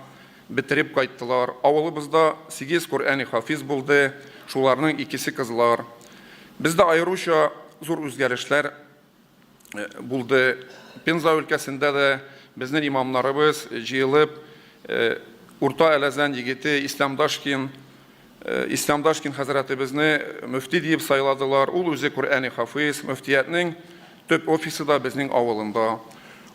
бетереп кайттылар. Авылыбызда сигез Коръәни хафиз булды, шуларның икесе кызлар. Бездә аеруча зур үзгәрешләр булды. Пенза өлкәсендә дә безнең имамнарыбыз җыелып, Урта Әләзән егете Ислам Дашкин, Ислам Дашкин хәзрәтебезне мөфти диеп сайладылар. Ул үзе Коръәни хафиз, мөфтиятнең төп офисы да безнең авылында.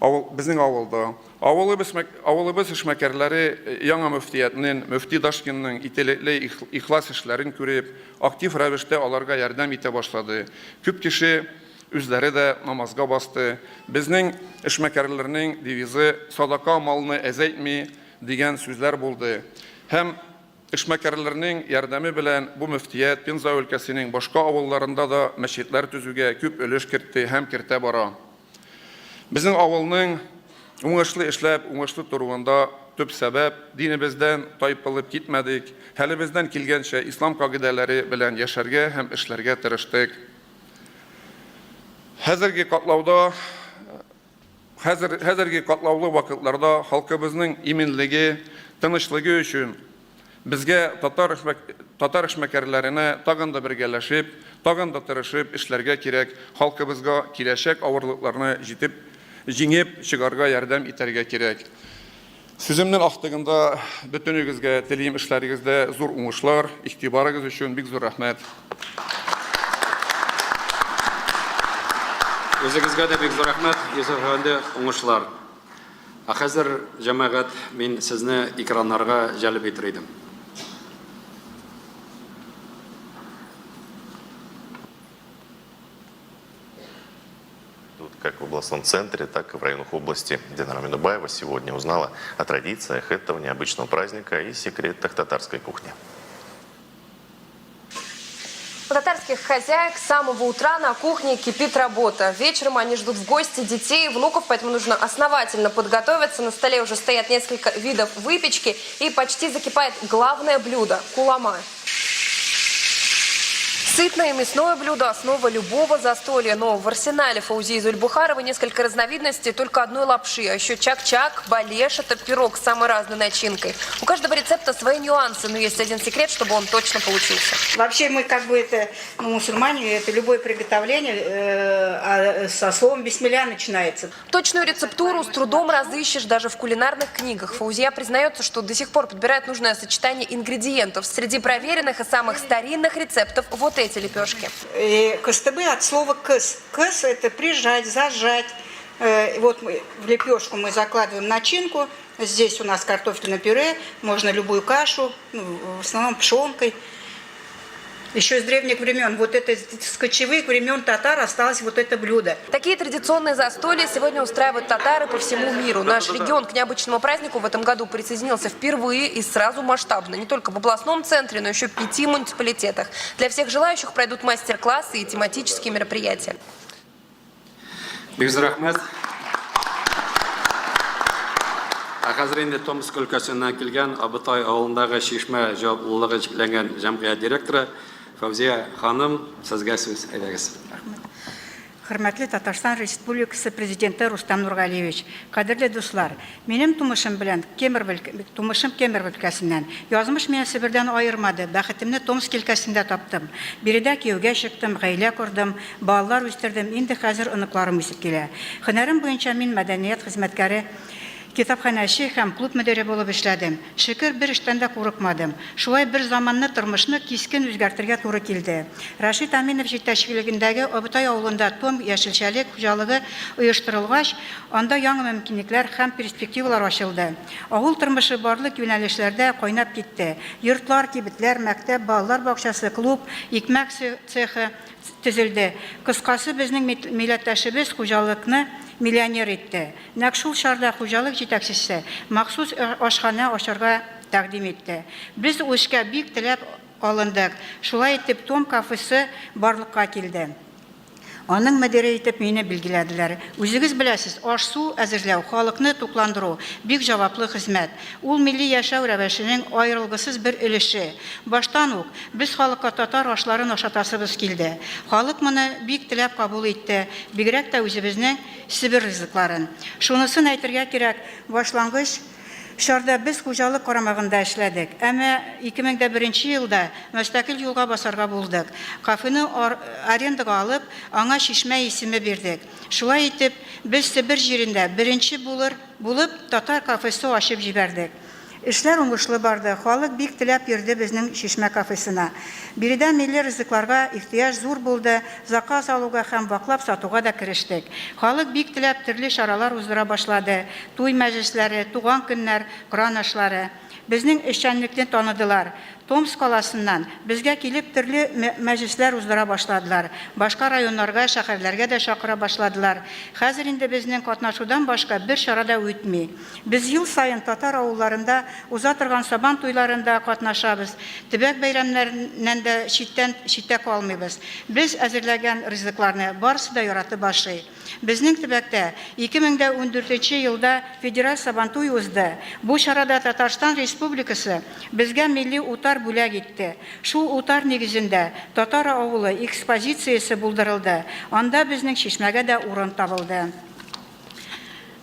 Авыл, безнең авылда. Авылыбыз, авылыбыз эшмәкәрләре яңа мөфтиятнең, мөфти Дашкинның ителекле, ихлас эшләрен күреп, актив рәвештә аларга ярдәм итә башлады. Күп кеше үзләре дә намазга басты. Безнең эшмәкәрләрнең девизы Садака малны әзәйтми дигән сүзләр булды. Һәм эшмәкәрләрнең ярдәме белән бу мөфтият Пенза өлкәсенең башка авылларында да мәчетләр төзүгә күп өлеш кертте һәм кертә бара. Безнең авылның уңышлы эшләп, уңышлы торуында төп сәбәп, динебездән тайпылып китмәдек, хәлебездән килгәнчә ислам кагыйдәләре белән яшәргә һәм эшләргә тырыштык. Хәзерге катлауда хәзер хәзерге катлаулы вакытларда халкыбызның иминлеге, тынычлыгы өчен безгә татар татар эшмәкәрләренә тагын да бергәләшеп, тагын да тырышып эшләргә кирәк, халкыбызга киләчәк авырлыкларны җитеп җиңеп чыгарга ярдәм итәргә кирәк. Сүземнең ахтыгында бөтенегезгә телим эшләрегездә зур уңышлар, игътибарыгыз өчен бик зур рәхмәт. Үзегезгә дә бик зур рәхмәт, Йосыф әфәнде, уңышлар. Ә хәзер, җәмәгать, мин сезне экраннарга җәлеп итер идем. Тут как в областном центре, так и в районах области. Динара Минубаева сегодня узнала о традициях этого необычного праздника и секретах татарской кухни. У татарских хозяек с самого утра на кухне кипит работа. Вечером они ждут в гости детей и внуков, поэтому нужно основательно подготовиться. На столе уже стоят несколько видов выпечки и почти закипает главное блюдо – кулама. Сытное мясное блюдо – основа любого застолья. Но в арсенале Фаузии Зульбухаровой несколько разновидностей только одной лапши. А еще чак-чак, балеш – это пирог с самой разной начинкой. У каждого рецепта свои нюансы, но есть один секрет, чтобы он точно получился. Вообще мы как бы это, ну, мусульмане, это любое приготовление со словом «бисмилля» начинается. Точную рецептуру с трудом разыщешь даже в кулинарных книгах. Фаузия признается, что до сих пор подбирает нужное сочетание ингредиентов. Среди проверенных и самых старинных рецептов вот эти лепешки. Кыстыбы от слова кыс. Кыс – это прижать, зажать. Вот мы в лепешку мы закладываем начинку. Здесь у нас картофельное пюре, можно любую кашу, ну, в основном пшенкой. Еще с древних времен, вот это с кочевых времен татар осталось вот это блюдо. Такие традиционные застолья сегодня устраивают татары по всему миру. Наш регион к необычному празднику в этом году присоединился впервые и сразу масштабно. Не только в областном центре, но еще в 5 муниципалитетах. Для всех желающих пройдут мастер-классы и тематические мероприятия. Бик зур рәхмәт. Ә хәзер инде Томск өлкәсеннән килгән Абытай авылындагы Чишмә җаваплылыгы чикләнгән җәмгыять директоры Фәүзия ханым, сезгә сүз, әйдәгез. Рәхмәт. Хөрмәтле Татарстан Республикасы Президенты Рустам Нургалиевич, кадерле дуслар! Минем тумышым белән Кемерово тумышым Кемерово өлкәсеннән. Язмыш мине Себердән аермады, бәхетемне Томск өлкәсендә таптым. Биредә кияүгә чыктым, гаилә кордым, балалар үстердем, инде хәзер оныкларым үсеп килә. Һөнәрем буенча мин мәдәният хезмәткәре, китапханәче һәм клуб мөдире булып эшләдем. Шөкер, бер эштән дә курыкмадым. Шулай бер заманны тормышны кискен үзгәртергә туры килде. Рәшит Әминов җитәкчелегендәге Абытай авылында Том яшелчәлек хуҗалыгы оештырылгач, анда яңа мөмкинлекләр һәм перспективалар ачылды. Авыл тормышы барлык юнәлешләрдә кайнап китте. Йортлар, кибетләр, мәктәп, балалар бакчасы, клуб, икмәк цехы төзелде. Кыскасы, безнең милләттәшебез хуҗалыкны миллионер итте. Нәкъ шул чорда хуҗалык җитәкчесе махсус ашханә ачарга тәкъдим итте. Без ул эшкә бик теләп алындык. Шулай итеп, Том кафесы барлыкка килде. Аның мөдире итеп мине билгеләделәр. Үзегез беләсез, аш-су әзерләү, халыкны тукландыру, бик җаваплы хезмәт. Ул милли яшәү рәвешенең аерылгысыз бер өлеше. Баштан ук без халыкка татар ашларын ашатасыбыз килде. Халык моны бик теләп кабул итте, бигрәк тә үзебезнең Себер ризыкларын. Шунысын әйтергә кирәк, башлангыч чорда без хуҗалык карамагында эшләдек. Әмма 2001 нче елда мөстәкыйль юлга басарга булдык. Кафены арендага алып, аңа Чишмә исеме бирдек. Шулай итеп, без Себер җирендә беренче булыр булып татар кафесы ачып җибәрдек. Эшләр уңышлы барды, халык бик теләп йөрде безнең Чишмә кафесына. Биредә милли ризыкларга ихтыяҗ зур булды, заказ алуга һәм ваклап сатуга да керештек. Халык бик теләп төрле чаралар уздыра башлады, туй мәҗлесләре, туган көннәр, Коръән ашлары. Безнең эшчәнлекне таныдылар. Томск каласыннан безгә килеп төрле мәҗлесләр уздыра башладылар, башка районнарга, шәһәрләргә дә чакыра башладылар. Хәзер инде безнең катнашудан башка бер чара да үтми. Без ел саен татар авылларында уза торган Сабан туйларында катнашабыз, төбәк бәйрәмнәреннән дә читтән читтә калмыйбыз. Без әзерләгән ризыкларны барысы да яратып ашый. Безнең төбәктә 2014 нче елда федераль Сабантуй узды. Бу чарада Татарстан Республикасы безгә милли утар бүләк итте. Шул утар нигезендә Татар авылы экспозициясе булдырылды, анда безнең чишмәгә дә урын табылды.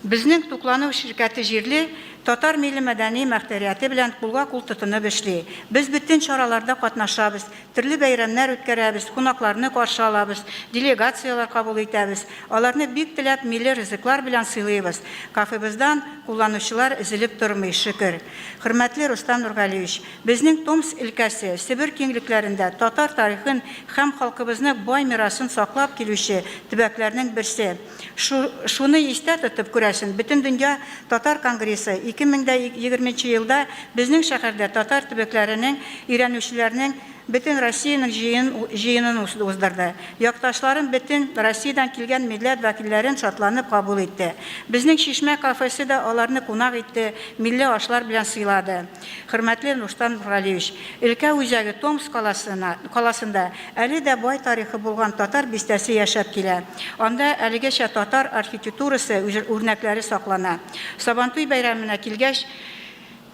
Безнең туклану ширкәте җирле татар милли-мәдәни мөхтәрияте белән кулга-кул тотынып эшли. Без бөтен чараларда катнашабыз, Төрле бәйрәмнәр үткәрәбез, кунакларны каршы алабыз, делегацияләр кабул итәбез. Аларны бик теләп милли ризыклар белән сыйлыйбыз. Кафебыздан кулланучылар өзелеп тормый, шөкер. Хөрмәтле Рустам Нургалиевич, безнең Томск өлкәсе, Себер киңлекләрендә татар тарихын һәм халкыбызның бай мирасын саклап килүче төбәкләрнең берсе. Шу, шуны истә тотып, күрәсең, Бөтендөнья татар конгрессы 2020 нче елда безнең шәһәрдә татар төбәкләренең өйрәнүчеләрнең Бөтен Россиянең җыен, җыенын уздырды. Якташларын бөтен Россиядән килгән милләт вәкилләрен шатланып кабул итте. Безнең Чишмә кафесы да аларны кунак итте, милли ашлар белән сыйлады. Хөрмәтле Нурстан Нургалиевич, өлкә үзәге Томск каласына, каласында әле дә бай тарихы булган татар бистәсе яшәп килә. Анда әлегәчә татар архитектурасы үрнәкләре саклана. Сабантуй бәйрәменә килгәч,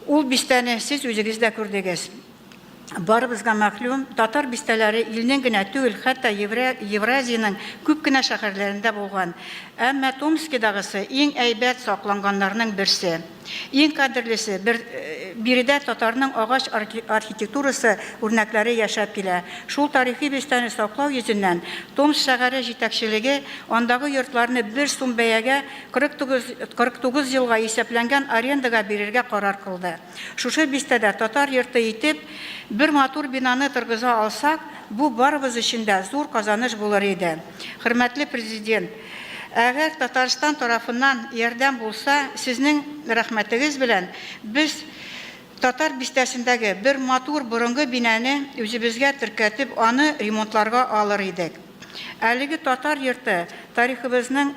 ул бистәне сез үзегез дә күрдегез. Барыбызга мәгълүм, татар бистәләре илнең генә түгел, хәтта Евразиянең күп кенә шәһәрләрендә булган. Әмма Томскидагысы иң әйбәт сакланганнарның берсе. Иң кадерлесе, бер, биредә татарның агач архитектурасы үрнәкләре яшәп килә. Шул тарихи бистәне саклау йөзеннән, Томск шәһәре җитәкчелеге андагы йортларны бер сум бәягә 49, 49 елга исәпләнгән арендага бирергә карар кылды. Шушы бистәдә татар йорты итеп бер матур бинаны торгыза алсак, бу барыбыз өчен дә зур казаныш булыр иде. Хөрмәтле Президент, әгәр Татарстан тарафыннан ярдәм булса, сезнең рәхмәтегез белән без Татар бистәсендәге бер матур борынгы бинаны үзебезгә теркәтеп, аны ремонтларга алыр идек. Әлеге татар йорты тарихыбызның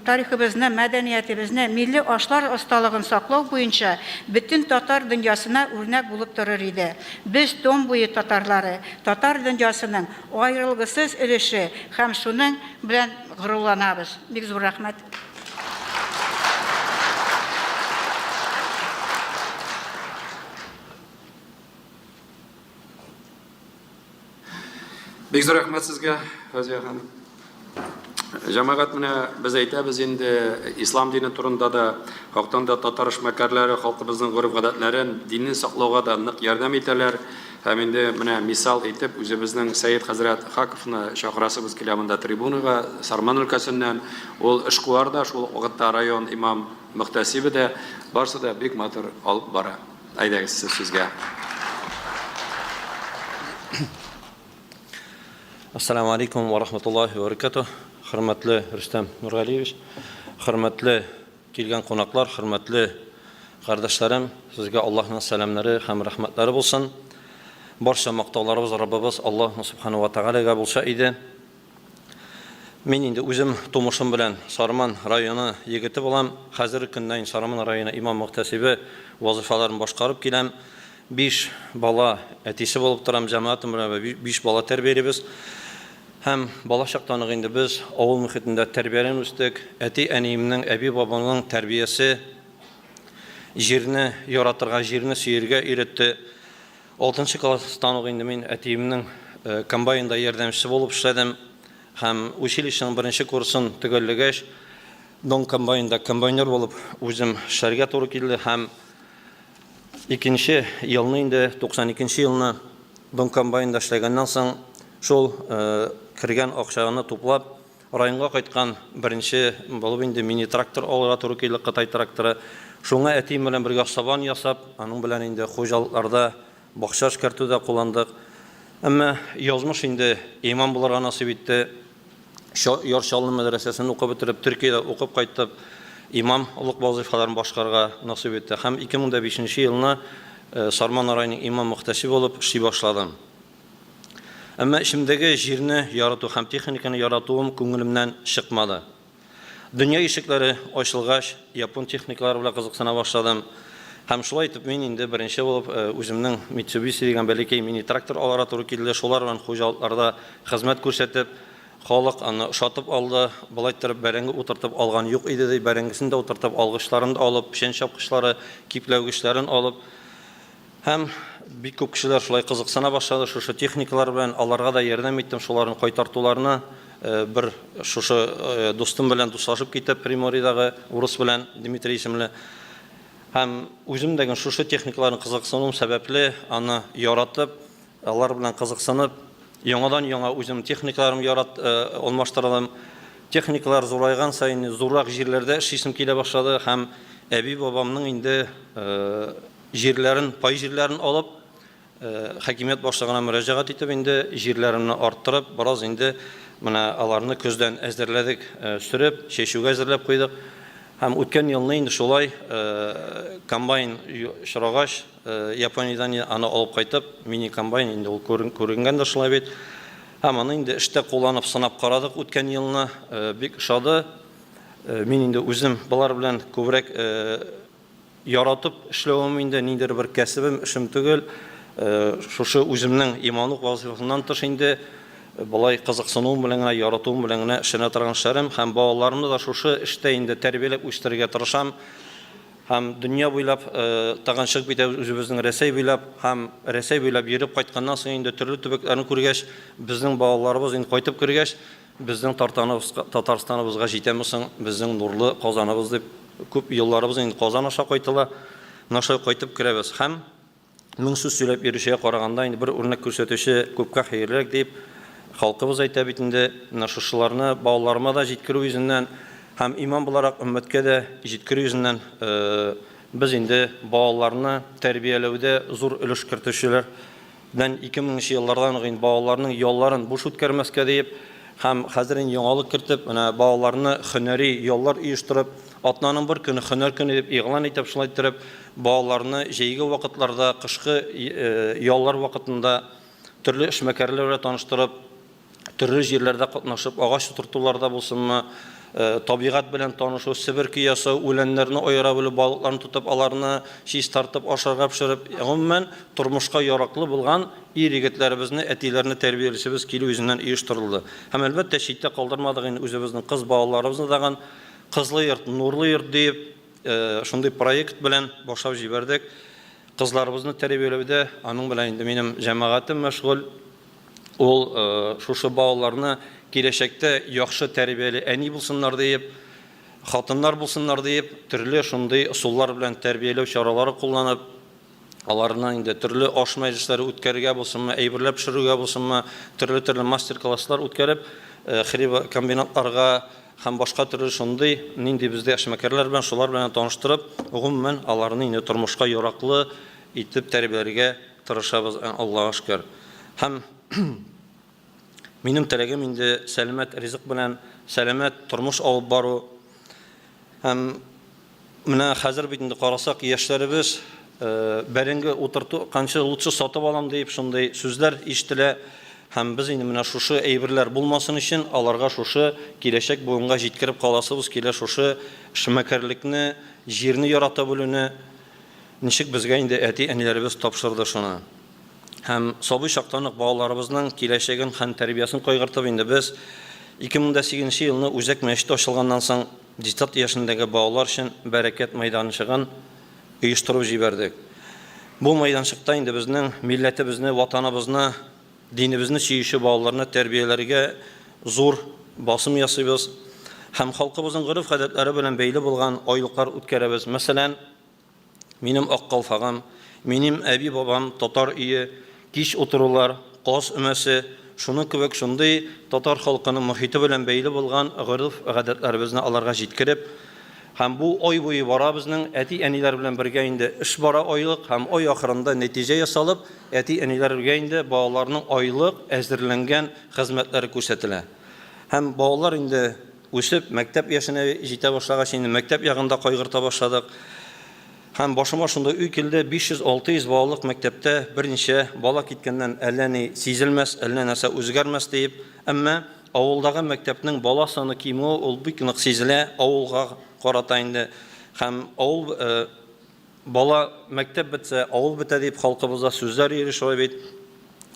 тарихыбызны, мәдәниятебезне, милли ашлар осталыгын саклау буенча бөтен татар дөньясына үрнәк булып торыр иде. Без, Дон буе татарлары, татар дөньясының аерылгысыз өлеше һәм шуның белән горурланабыз. Бик зур рәхмәт. Бик зур рәхмәт сезгә, Фәүзия ханым. Җәмәгать менә без әйтәбез инде ислам дине турында да, хактан да татар эшмәкәрләре халкыбызның гореф-гадәтләрен, динне саклауга да нык ярдәм итәләр. Һәм инде менә мисал итеп үзебезнең Сәет хәзрәт Хаковны чакырасыбыз килә монда трибунага, Сарман өлкәсеннән. Ул эшкуар да, шул ук вакытта район имам мөхтәсибе дә, барсы да бик матур алып бара. Әйдәгез, сез сүзгә. Ассаламу алейкум ва рахматуллахи ва баракатух. Хөрмәтле Рөстәм Нургалиевич, хөрмәтле килгән кунаклар, хөрмәтле кардәшләрем, сезгә Аллаһның сәламнәре һәм рәхмәтләре булсын. Барча мактауларыбыз Раббыбыз Аллаһ субхану ва тәгаләгә булса иде. Мин инде үзем тумышым белән Сарман районы егете булам. Хәзерге көндә инде Сарман районы имам-мөхтәсибе вазыйфаларын башкарып киләм. Биш бала әтисе булып торам, җәмәгатем белән биш бала тәрбиялибез. Һәм балачактан ук инде без авыл мөхитендә тәрбияләнеп үстек. Әти-әниемнең, әби-бабамның тәрбиясе җирне яратырга, җирне сөяргә өйрәтте. Алтынчы класстан ук инде мин әтиемнең комбайнда ярдәмчесе булып эшләдем. Һәм училищеның беренче курсын төгәлләгәч, Дон комбайнда комбайнер булып үзем эшләргә туры килде һәм икенче елны инде, 92 нче елны Дон комбайнда эшләгәннән соң, шул кергән акчаны туплап, районга кайткан беренче булып инде мини-трактор алырга туры килде, Кытай тракторы. Шуңа әтием белән бергә сабан ясап, аның белән инде хуҗалыкларда бакча эшкәртүдә кулландык. Әмма язмыш инде имам булырга насыйп итте. Яр Чаллы мәдрәсәсен укып бетереп, Төркиядә укып кайтып, имам лык вазыйфаларын башкарырга насыйп итте. Һәм 2005 нче елны Сарман районының имам-мөхтәсибе булып эшли башладым. Әмма эчемдәге җирне ярату һәм техниканы яратуым күңелемнән чыкмады. Дөнья ишекләре ачылгач, япон техникалары белән кызыксына башладым. Һәм шулай итеп мин инде беренче булып үземнең Mitsubishi дигән бәләкәй мини-трактор алырга туры килде. Шулар белән хуҗалыкларда хезмәт күрсәтеп, халык аны ошатып алды. Болай иттереп бәрәңге утыртып алган юк иде, ди. Бәрәңгесен дә утыртып, алгычларын да алып, печән чапкычлары, кипләүгечләрен алып. Һәм бик күп кешеләр шулай кызыксына башлады шушы техникалар белән, аларга да ярдәм иттем, шуларны кайтартуларны бер шушы дустым белән дуслашып китеп, Приморьедагы урыс белән, Дмитрий исемле. Һәм үзем дә шушы техникаларны кызыксынуым сәбәпле, аны яратып, алар белән кызыксынып, яңадан-яңа үзем техникаларым ярат, алмаштырдым. Техникалар зурайган саен зуррак җирләрдә эшлисем килә башлады һәм әби-бабамның инде Җирләрен, пай җирләрен алып, хакимият башлыгына мөрәҗәгать итеп инде җирләремне арттырып, бераз инде менә аларны көздән әзерләдек, сөреп, чәчүгә әзерләп куйдык. Һәм үткән елны инде шулай комбайн очрагач, Япониядән аны алып кайтып, мини-комбайн инде ул күренгән дә шулай бит. Һәм аны инде эштә кулланып сынап карадык үткән елны, бик ошады. Мин инде үзем болар белән күбрәк Яратып эшләвем инде, ниндидер бер кәсебем, эшем түгел. Шушы үземнең имамлык вазыйфасыннан тыш инде болай кызыксынуым белән генә, яратуым белән генә эшләнә торган эшләрем һәм балаларымны да шушы эштә инде тәрбияләп үстерергә тырышам. Һәм дөнья буйлап тагын чыгып китәбез үзебезнең Рәсәй буйлап һәм Рәсәй буйлап йөреп кайтканнан соң инде төрле төбәкләрне күргәч, безнең балаларыбыз инде кайтып кергәч, Безнең Татарстаныбызга җитәме соң безнең нурлы Казаныбыз дип, күп елларыбыз инде Казан аша кайтыла. Менә шулай кайтып керәбез. Һәм мең сүз сөйләп йөрүчегә караганда инде бер үрнәк күрсәтүче күпкә хәерлерәк дип халкыбыз әйтә бит инде. Менә шушыларны балаларыма да җиткерү йөзеннән һәм имам буларак өммәткә дә җиткерү йөзеннән без инде балаларны тәрбияләүдә зур өлеш кертүчеләр. Дән 2000 нче еллардан ук инде балаларның ялларын буш үткәрмәскә диеп һәм хәзер инде яңалык кертеп, менә балаларны һөнәри яллар оештырып, атнаның бер көне һөнәр көне дип игълан итеп, шулай иттереп балаларны җәйге вакытларда, кышкы яллар вакытында төрле эшмәкәрләр белән таныштырып, төрле җирләрдә катнашып, агач утыртуларда булсынмы, табигать белән танышу, себерке ясау, үләннәрне аера белү, балыкларны тотып, аларны чистартып, ашарга пешереп, гомумән, тормышка яраклы булган ир-егетләребезне, әтиләрне тәрбиялисебез килү йөзеннән оештырылды. Һәм, әлбәттә, читтә калдырмадык инде үзебезнең кыз балаларыбызны тагын, Кызлы йорт, нурлы йорт диеп, шундый проект белән башлап җибәрдек. Кызларыбызны тәрбияләүдә аның белән инде минем җәмәгатем мәшгуль. Ул шушы балаларны киләчәктә яхшы тәрбияле әни булсыннар диеп, хатыннар булсыннар диеп, төрле шундый ысуллар белән тәрбияләү чаралары кулланып, аларны инде төрле аш мәҗлесләре үткәрергә булсынмы, әйберләр пешерүгә булсынмы, төрле-төрле мастер-класслар үткәреп, хлебокомбинатларга һәм башка төрле шундый нинди бездә эшмәкәрләр белән, шулар белән таныштырып, гомумән, аларны инде тормышка яраклы итеп тәрбияләргә Тырышабыз, Аллага шөкер. Һәм минем теләгем инде сәламәт ризык белән сәламәт тормыш алып бару. Һәм менә хәзер бит инде карасак, яшьләребез бәрәңге утырту канчы лучше сатып алам диеп шундый сүзләр ишетелә. Һәм без инде менә шушы әйберләр булмасын өчен аларга шушы киләчәк буынга җиткереп каласыбыз килә шушы эшмәкәрлекне, җирне ярата белүне. Ничек безгә инде әти-әниләребез тапшырды шуны. Һәм сабый чактан ук балаларыбызның киләчәген һәм тәрбиясен кайгыртып инде без 2008 нче елны үзәк мәчет ачылганнан соң детсад яшендәге балалар өчен Бәрәкәт мәйданчыгын оештырып җибәрдек. Бу мәйданчыкта инде безнең милләтебезне, ватаныбызны, динебезне сөюче балаларны тәрбияләргә зур басым ясыйбыз һәм халкыбызның гореф-гадәтләре белән бәйле булган айлыклар үткәрәбез. Мәсәлән, Минем ак калфагым, Минем әби-бабам, Татар өе, Кич утырулар, Каз өмәсе, шуның кебек шундый татар халкының мохите белән бәйле булган гореф-гадәтләребезне аларга җиткереп, һәм бу ай буе бара безнең әти-әниләр белән бергә инде эш бара айлык һәм ай ахырында нәтиҗә ясалып, әти-әниләргә инде балаларның айлык әзерләнгән хезмәтләре күрсәтелә. Һәм балалар инде Үсеп, мәктәп яшенә җитә башлагач, инде мәктәп ягын да кайгырта башладык. Һәм башыма шундый уй килде, 500-600 балалык мәктәптә берничә бала киткәннән әллә ни сизелмәс, әллә нәрсә үзгәрмәс диеп. Әмма авылдагы мәктәпнең бала саны кимүе ул бик нык сизелә авылга карата инде. Һәм авыл Бала мәктәп бетсә, авыл бетә дип халкыбызда сүзләр йөри шулай бит.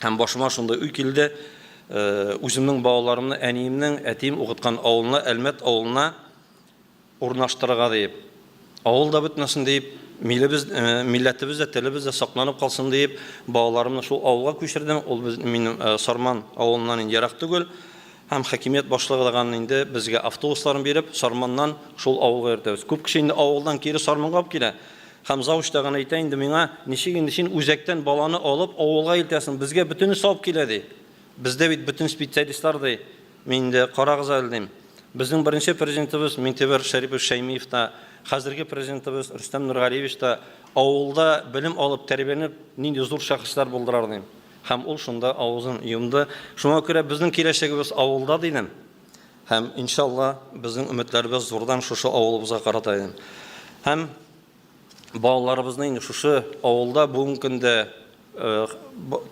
Һәм башыма шундый уй килде, үземнең балаларымны әниемнең, әтием укыткан авылына, Әлмәт авылына урнаштырырга диеп. Авыл да бетмәсен диеп, милебез, милләтебез дә, телебез дә сакланып калсын диеп, балаларымны шул авылга күчердем. Ул без, минем Сарман авылыннан инде ерак түгел. Һәм хакимият башлыгы даган инде безгә автобусларын биреп, Сарманнан шул авылга йөртәбез. Күп кеше инде авылдан кире Сарманга алып килә. Һәм завуч тагын әйтә инде миңа, ничек инде син үзәктән баланы алып авылга илтәсең, безгә бөтенесе алып килә, ди. Бездә бит бөтен специалистлар, ди. Мин инде, карагыз әле, дим. Безнең беренче президентыбыз Минтимер Шәрипович Шәймиев та, хәзерге президентыбыз Рөстәм Нургалиевич та авылда белем алып, тәрбияләнеп, нинди зур шәхесләр булдырар, дим. Һәм ул шунда авызын йомды. Шуңа күрә безнең киләчәгебез авылда, дидем. Һәм, иншалла, безнең өметләребез зурдан шушы авылыбызга карата, дидем. Һәм балаларыбызны инде шушы авылда бүгенге көндә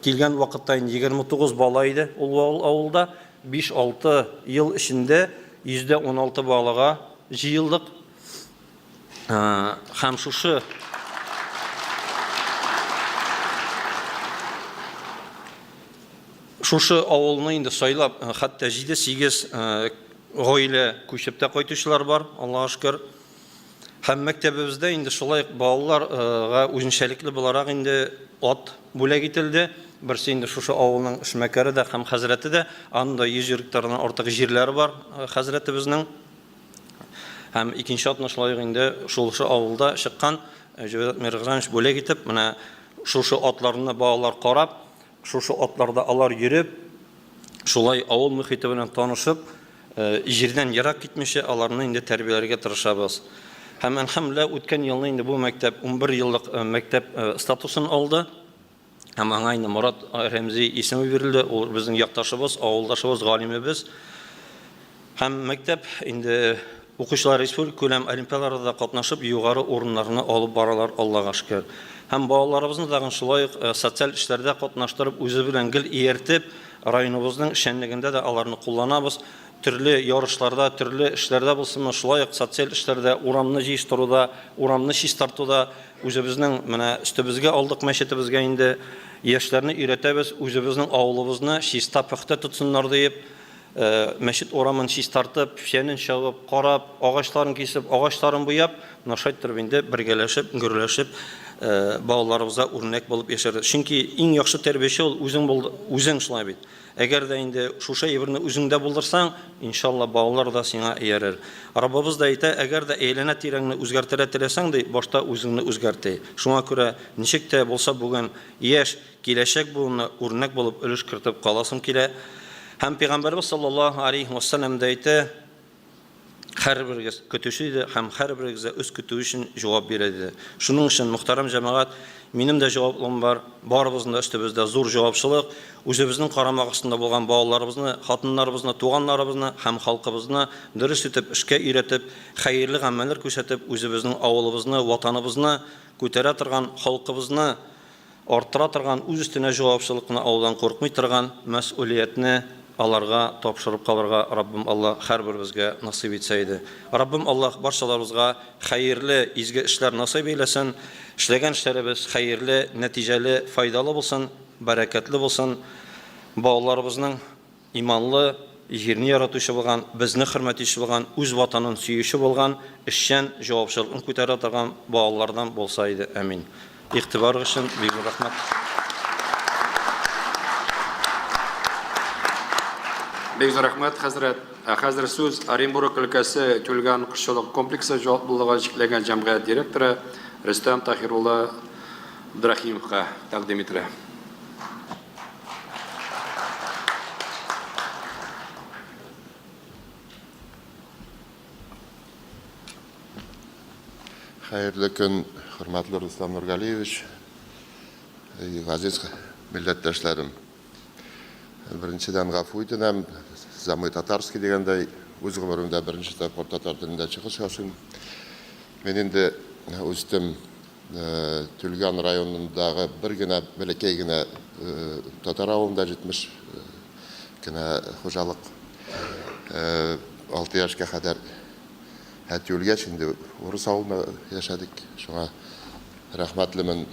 килгән вакытта инде 29 бала иде ул авылда. 5-6 ел эчендә 116 балага җыелдык. Һәм шушы шушы авылны инде сайлап, хәтта 7-8 гаилә күчеп тә кайтучылар бар, Аллаһка шөкер. Һәм мәктәбебездә инде шулай ук балаларга үзенчәлекле буларак инде ат бүләк ителде. Берсе инде шушы авылның эшмәкәре дә һәм хәзрәте дә, аның да 100 гектардан артык җирләре бар хәзрәтебезнең. Һәм икенче атны шулай ук инде шушы авылда чыккан Җәүдәт Миргазанович бүләк итеп, менә шушы атларны балалар карап, шушы атларда алар йөреп, шулай авыл мөхите белән танышып, җирдән ерак китмичә аларны инде тәрбияләргә тырышабыз. Һәм әлхәмдүлилләһ, үткән елны инде бу мәктәп 11 еллык мәктәп статусын алды. Һәм аңа инде Морат Рәмзи исеме бирелде. Ул безнең якташыбыз, авылдашыбыз, галимебез. Һәм мәктәп инде укучылар республика күләм олимпиадаларда да катнашып, югары урыннарны алып баралар, Аллага шөкер. Һәм балаларыбызны тагын шулай ук социаль эшләрдә катнаштырып, үзе белән гел ияртеп, районыбызның эшчәнлегендә дә аларны кулланабыз. Төрле ярышларда, төрле эшләрдә булсынмы, шулай ук социаль эшләрдә, урамны җыештыруда, урамны чистартуда үзебезнең менә өстебезгә алдык мәчетебезгә инде яшьләрне өйрәтәбез, үзебезнең авылыбызны чиста-пөхтә тотсыннар диеп, мәчет урамын чистартып, печәнен чабып, карап, агачларын кисеп, агачларын буяп, менә шулай иттереп инде бергәләшеп, гөрләшеп, балаларыбызга үрнәк булып яшәрбез. Чөнки иң яхшы тәрбияче ул үзең булды, үзең шулай бит. Әгәр дә инде шушы әйберне үзеңдә булдырсаң, иншалла, балалар да сиңа иярер. Раббыбыз да әйтә, әгәр дә әйләнә-тирәңне үзгәртергә теләсәң, ди, башта үзеңне үзгәрт, ди. Шуңа күрә, ничек тә булса бүген яшь, киләчәк буынны үрнәк булып өлеш кертеп каласым килә. Һәм Пәйгамбәребез саллаллаһу алейһи вә сәлләм дә әйтә, Һәрберегез көтүче, диде, һәм һәрберегез дә үз көтүе өчен җавап бирә, диде. Шуның өчен, мөхтәрәм җәмәгать, минем дә җаваплым бар, барыбызның да өстебездә зур җавапчылык, үзебезнең карамак астында булган балаларыбызны, хатыннарыбызны, туганнарыбызны һәм халкыбызны дөрес итеп эшкә өйрәтеп, хәерле гамәлләр күрсәтеп, үзебезнең авылыбызны, Ватаныбызны күтәрә торган, халкыбызны арттыра торган, үз өстенә җавапчылыкны алудан куркмый торган мәсьүлиятне аларга тапшырып калырга Раббым Аллаһ һәрберебезгә насыйп итсә иде. Раббым Аллаһ барчаларыбызга хәерле, изге эшләр насыйп әйләсен, эшләгән эшләребез хәерле, нәтиҗәле, файдалы булсын. бәрәкәтле булсын. Балаларыбызның иманлы, җирне яратучы булган, безне хөрмәт итүче булган, үз ватанын сөюче булган, эшчән, җавапчылыкны күтәрә торган балалардан булса иде. Әмин. Игътибарыгыз өчен бик зур рәхмәт. Бик зур рәхмәт, хәзрәт. Ә хәзер сүз Оренбург өлкәсе Тюльган кошчылык комплексы җаваплылыгы чикләнгән җәмгыять директоры Рөстәм Таһир улы Абдрахимовка тәкъдим ителә. Хәерле көн, хөрмәтле Рөстәм Нургалиевич, газиз милләттәшләрем. Беренчедән гафу үтенәм, за мой татарский дигәндәй, үз гомеремдә беренче тапкыр татар телендә чыгыш ясыйм. Мин инде үстем Тюльган районындагы бер генә бәләкәй генә татар авылында 70 кенә хуҗалык. 6 яшькә кадәр әти үлгәч, инде урыс авылында яшәдек. Шуңа рәхмәтлемен.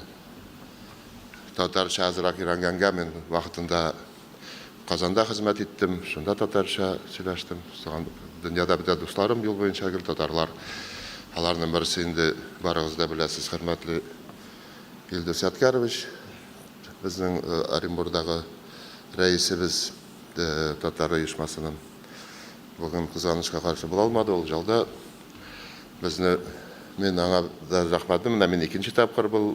Татарча азрак өйрәнгәнгә мин вакытында Казанда хезмәт иттем, шунда татарча сөйләштем. Соңгы дөньяда бөтә дусларым юл буенча гел татарлар. Аларның берсе инде барыгыз да беләсез, хөрмәтле Илдус Ядкәрович, безнең Оренбурдагы рәисебез татар оешмасының. Бүген кызганычка каршы була алмады, ул жалда. Безне мин аңа да рәхмәтле, менә мин икенче тапкыр был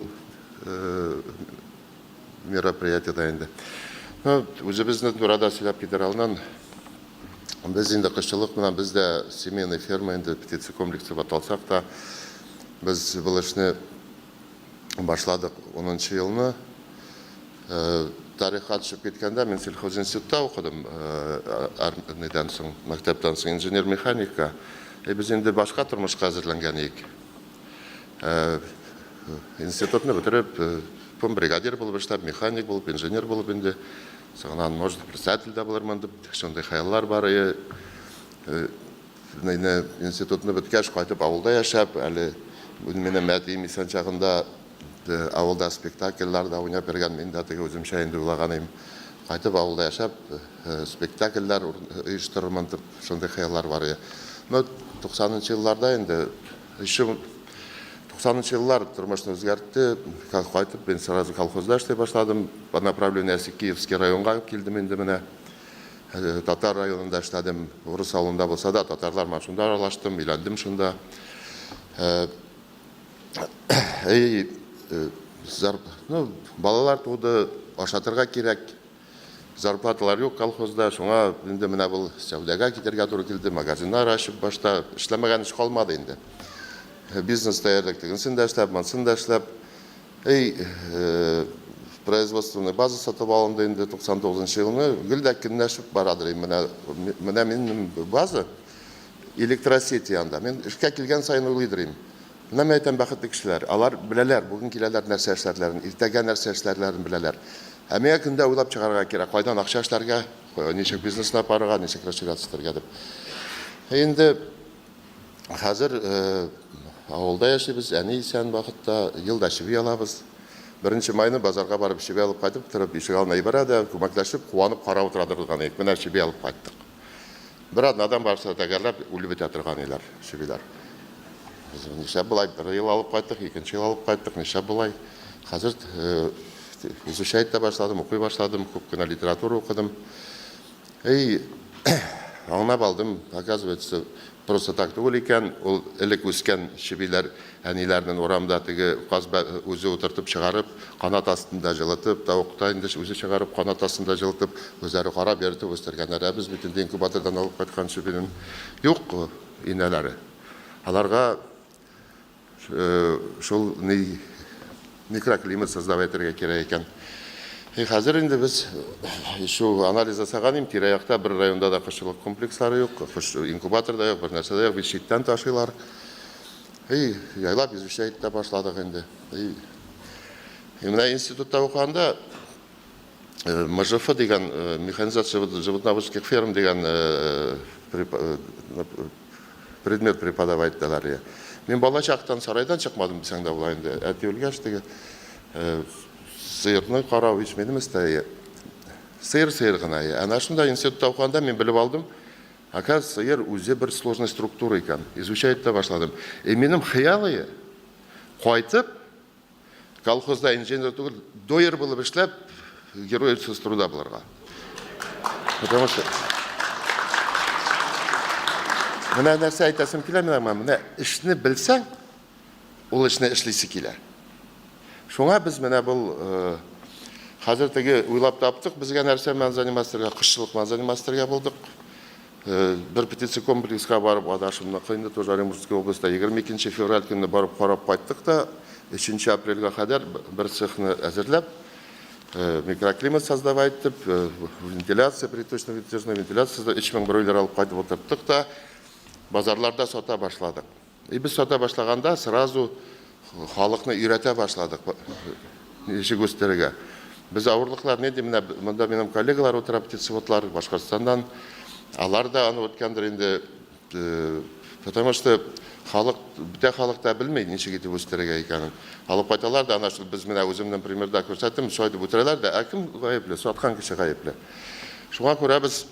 мероприятиедә инде. Ну, үзебезнең турада сөйләп китәр алдыннан, без инде кошчылык белән, без дә семейный ферма инде, птицекомплекс дип аталсак та, без был эшне башладык унынчы елны. Тарихка төшеп киткәндә, мин сельхозинститутта укыдым, нидән соң, мәктәптән соң инженер-механикка. И без инде башка тормышка әзерләнгән идек. Институтны бетереп, бригадир булып эшләп, механик булып, инженер булып инде, соңыннан, может, председатель дә булырмын дип, шундый хыяллар бар иде. Институтны беткәч, кайтып авылда яшәп, әле минем әтием исән чагында авылда спектакльләр дә уйнап йөргән, мин дә теге үземчә инде уйлаган идем. Кайтып авылда яшәп, спектакльләр оештырырмын дип, шундый хыяллар бар иде. Ну, 90 нчы елларда инде Еще 90 нчы еллар тормышны үзгәртте. Кайтып, мин сразу колхозда эшли башладым. По направлению Киевский районга килдем инде менә. Татар районында эшләдем. Урыс авылында булса да, татарлар белән шунда аралаштым, өйләндем шунда. Эй, ну, балалар туды, ашатырга кирәк. Зарплаталар юк колхозда, шуңа инде менә бу сәүдәгә китәргә туры килде, магазиннар ачып башта эшләмәгән эш калмады инде. Бизнес диярлек тегенсен дә эшләп, монысын да эшләп. Эй, производственный база сатып алынды инде 99 нчы елны, гел дә көнләшеп барадыр инде. Менә, менә минем база электросети анда. Мин эшкә килгән саен уйлыйдыр идем. Менә мин әйтәм, бәхетле кешеләр. Алар беләләр, бүген киләләр, нәрсә эшләрләрен, иртәгә нәрсә эшләрләрен беләләр. Ә миңа көндә уйлап чыгарырга кирәк, кайдан акча эшләргә, ничек бизнесны апарырга, ничек расширяться итәргә дип. Инде хәзер авылда яшибез, әни исән вакытта, ел да чеби алабыз. Беренче майны базарга барып чеби алып кайтып, торып ишек алдына ибәрә дә, күмәкләшеп, куанып карап утыра торган идек. Менә чеби алып кайттык. Бер атнадан барысы да тәгәрләп үлеп бетә торган иделәр, чебиләр. Без нишләп болай, бер ел алып кайттык, икенче ел алып кайттык, нишләп болай? Хәзер изучать итә башладым, укый башладым, күп кенә литература укыдым. И аңлап алдым, оказывается, просто так түгел икән, ул элек үскән чебиләр әниләренең урамда теге каз үзе утыртып чыгарып, канат астында җылытып, тавык та инде үзе чыгарып, канат астында җылытып, үзләре карап, йөртеп үстергәннәр. Ә без бит инде инкубатордан алып кайткан чебинең юк инәләре. Аларга шул ни микроклимат создавать итәргә кирәк икән. И хәзер инде без еще анализ ясаган идем, тирә-якта бер районда да кошчылык комплекслары юк, кош инкубатор да юк, бер нәрсә дә юк, бит читтән ташыйлар. И яйлап изучать итә башладык инде. И менә институтта укыганда МЖФ дигән механизация животноводческих ферм дигән предмет преподавать итәләр. Мин бала чактан сарайдан чыкмадым дисәң дә була инде. Әти үлгәч теге. Сыерны карау ич минем өстә. Сыер сыер гына. Әнә шунда институтта укыганда мин белеп алдым, оказывается, сыер үзе бер сложный структура икән. Изучать итә башладым. И минем хыял ие, кайтып, колхозда инженер түгел, доер булып эшләп, герой труда булырга. Потому что Менә нәрсә әйтәсем килә менә, менә эшне белсәң, ул эшне эшлисе килә. Шуңа без менә был хәзер теге уйлап таптык, безгә нәрсә белән заниматься, кошчылык белән заниматься булдык. Бер птицекомплекска барып, адашымныкы инде тоже Оренбургской областьта 22 февраль көнне барып карап кайттык та, 3 апрельгә кадәр бер цехны әзерләп, микроклимат создавать итеп, вентиляция, приточная вентиляция, 3000 бройлер алып кайтып утырттык та, базарларда сата башладык. И без сата башлаганда сразу халыкны өйрәтә башладык ничек үстерергә. Без авырлыклар нинди, менә монда минем коллегалар утыра, птицеводлар Башкортстаннан. Алар да аны үткәндер инде, потому что халык, бөтә халык та белми, ничек итеп үстерергә икәнен. Алып кайталар да, ана шул без менә үземнең примерда күрсәттем, шулай итеп үтерәләр дә, ә кем гаепле? Саткан кеше гаепле. Шуңа күрә без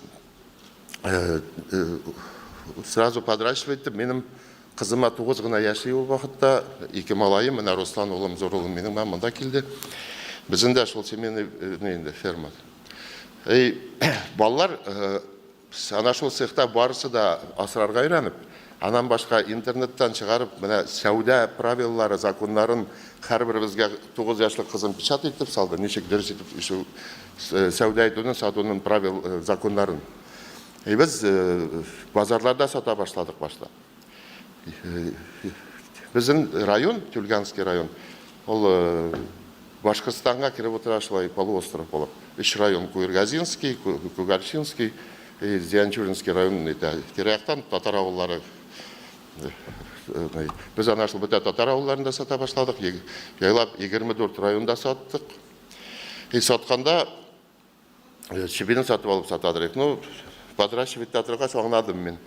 сразу подращивать итеп, минем кызыма 9 гына яши ул вакытта, ике малаем, менә Руслан улым, зур улым минем менә монда килде. Безнең дә шул семейный инде ферма. Эй, балалар ана шул цехта барысы да асрарга өйрәнеп, аннан башка интернеттан чыгарып, менә сәүдә правилалары, законнарын һәрберебезгә 9 яшьлек кызым печат итеп салды, ничек дөрес итеп сәүдә итүнең, сатуның правил, законнарын. И без базарларда сата башладык башта. Безнең район, Тюльганский район, ул Башкортстанга кереп утыра шулай полуостров булып. Өч район Куергазинский, Кугарчинский и Зианчуринский район итә. Тирә-яктан татар авыллары. Без ана шул бөтә татар авылларында сата башладык. Яйлап 24 районда саттык. И сатканда чебине сатып алып сатадыр. Ну, подращивать итә торгач аңладым мин.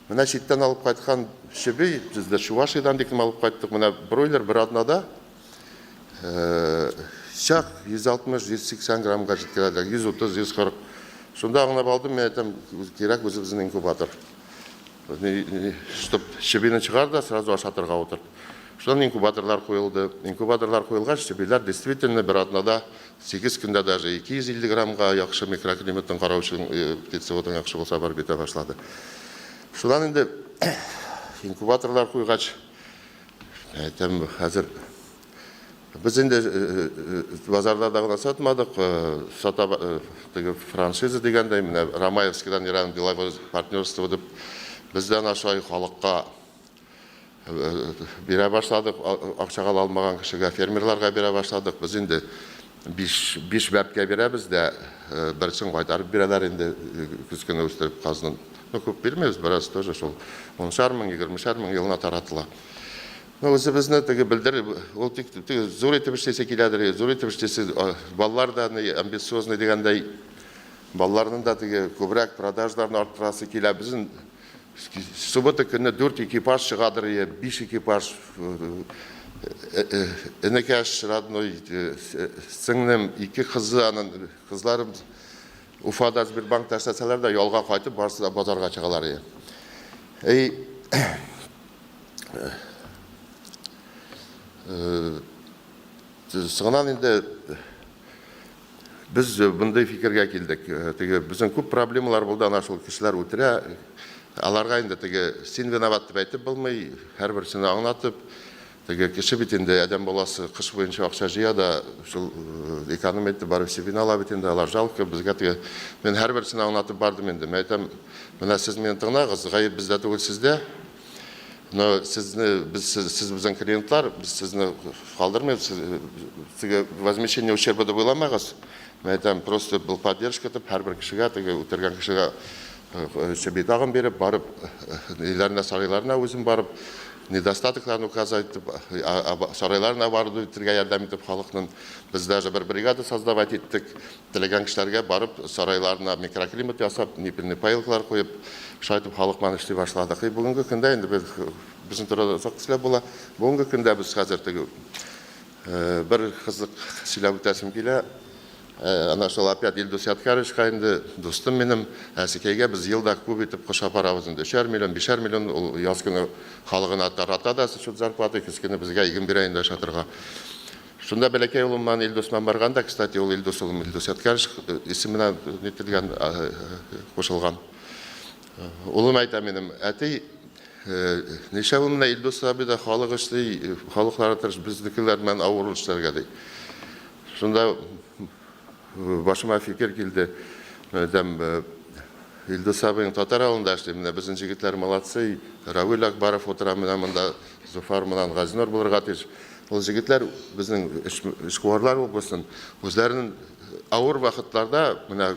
Менә читтән алып кайткан чеби, без дә Чувашиядән дикем алып кайттык. Менә бройлер бер атнада чак 160-180 граммга җиткерәләр, 130, 140. Шунда аңлап алдым, мин әйтәм, кирәк үзебезнең инкубатор. Чтоб чебине чыгар да сразу ашатырга утырт. Шуннан инкубаторлар куелды. Инкубаторлар куелгач, чебиләр действительно бер атнада 8 көндә даже 250 граммга яхшы микроклиматның караучы птицеводың яхшы булса барып җитә башлады. Шуннан инде инкубаторлар куйгач, әйтәм, хәзер без инде базарларда гына сатмадык, сата теге франшиза дигәндәй, менә Рамаевскийдан Иран деловой партнерство дип бездән аша халыкка бирә башладык, акчага ала алмаган кешегә, фермерларга бирә башладык. Без инде 5 бәбкә бирәбез дә, берсен кайтарып бирәләр инде көз көне үстереп казны. Ну, күп бирмибез, бераз тоже шул 10-шар мең, 20-шар мең елына таратыла. Ну, үзебезне теге белдер, ул тик теге зур итеп эшлисе киләдер, зур итеп эшлисе, балалар да амбициозный дигәндәй, балаларның да теге күбрәк продажаларны арттырасы килә. Безнең суббота көнне 4 экипаж чыгадыр, 5 экипаж. Энекәш, родной, сеңлем, ике кызы, анын кызларым Уфада Сбербанкта эшләсәләр дә, ялга кайтып, барысы да базарга чыгалар. Эй, соңыннан инде без мондый фикергә килдек. Теге безнең күп проблемалар булды, ана шул кешеләр үтерә. Аларга инде теге син виноват дип әйтеп булмый, һәрберсенә аңлатып, теге кеше бит инде адәм баласы кыш буенча акча җыя да, шул экономия итеп барып чебин ала бит инде, алар жалко, безгә теге мин һәрберсенә аңлатып бардым инде. Мин әйтәм, менә сез мине тыңлагыз, гаеп бездә түгел, сездә. Но сезне, без, сез безнең клиентлар, без сезне калдырмыйбыз, теге возмещение ущерба дип уйламагыз. Мин әйтәм, просто был поддержка дип һәрбер кешегә, теге үтергән кешегә чеби тагын биреп, барып, өйләренә, сарайларына үзем барып, недостатокларны указать итеп, сарайларына барып итергә ярдәм итеп халыкның. Без даже бер бригада создавать иттек. Теләгән кешеләргә барып, сарайларына микроклимат ясап, нипельный поилкалар куеп, шулай итеп халык белән эшли башладык. И бүгенге көндә инде без, безнең турыда озак сөйләп була. Бүгенге көндә без хәзер теге Бер кызык сөйләп үтәсем килә. Ана шул опять Илдус Ядкаровичка инде, дустым минем, Әсекәйгә без ел да күп итеп кош апарабыз инде. Өчәр миллион, бишәр миллион ул яз көне халыгына тарата да счет зарплаты, көз көне безгә иген бирә инде ашатырга. Шунда бәләкәй улым белән Илдус белән барганда, кстати, ул Илдус улым Илдус Ядкарович исеменә нителгән, кушылган. Улым әйтә минем, әти, Нишләп ул менә Илдус абый да халык эшли, халыклары тырыш, безнекеләр белән авыр эшләргә ди. Шунда башыма фикер килде. Әйтәм, Илдус абыең татар авылында эшли, менә безнең җегетләр молодцы, Равил Акбаров утыра менә монда, Зуфар менән Газинур булырга тиеш. Ул җегетләр безнең эшкуарлар булсын, үзләренең авыр вакытларда, менә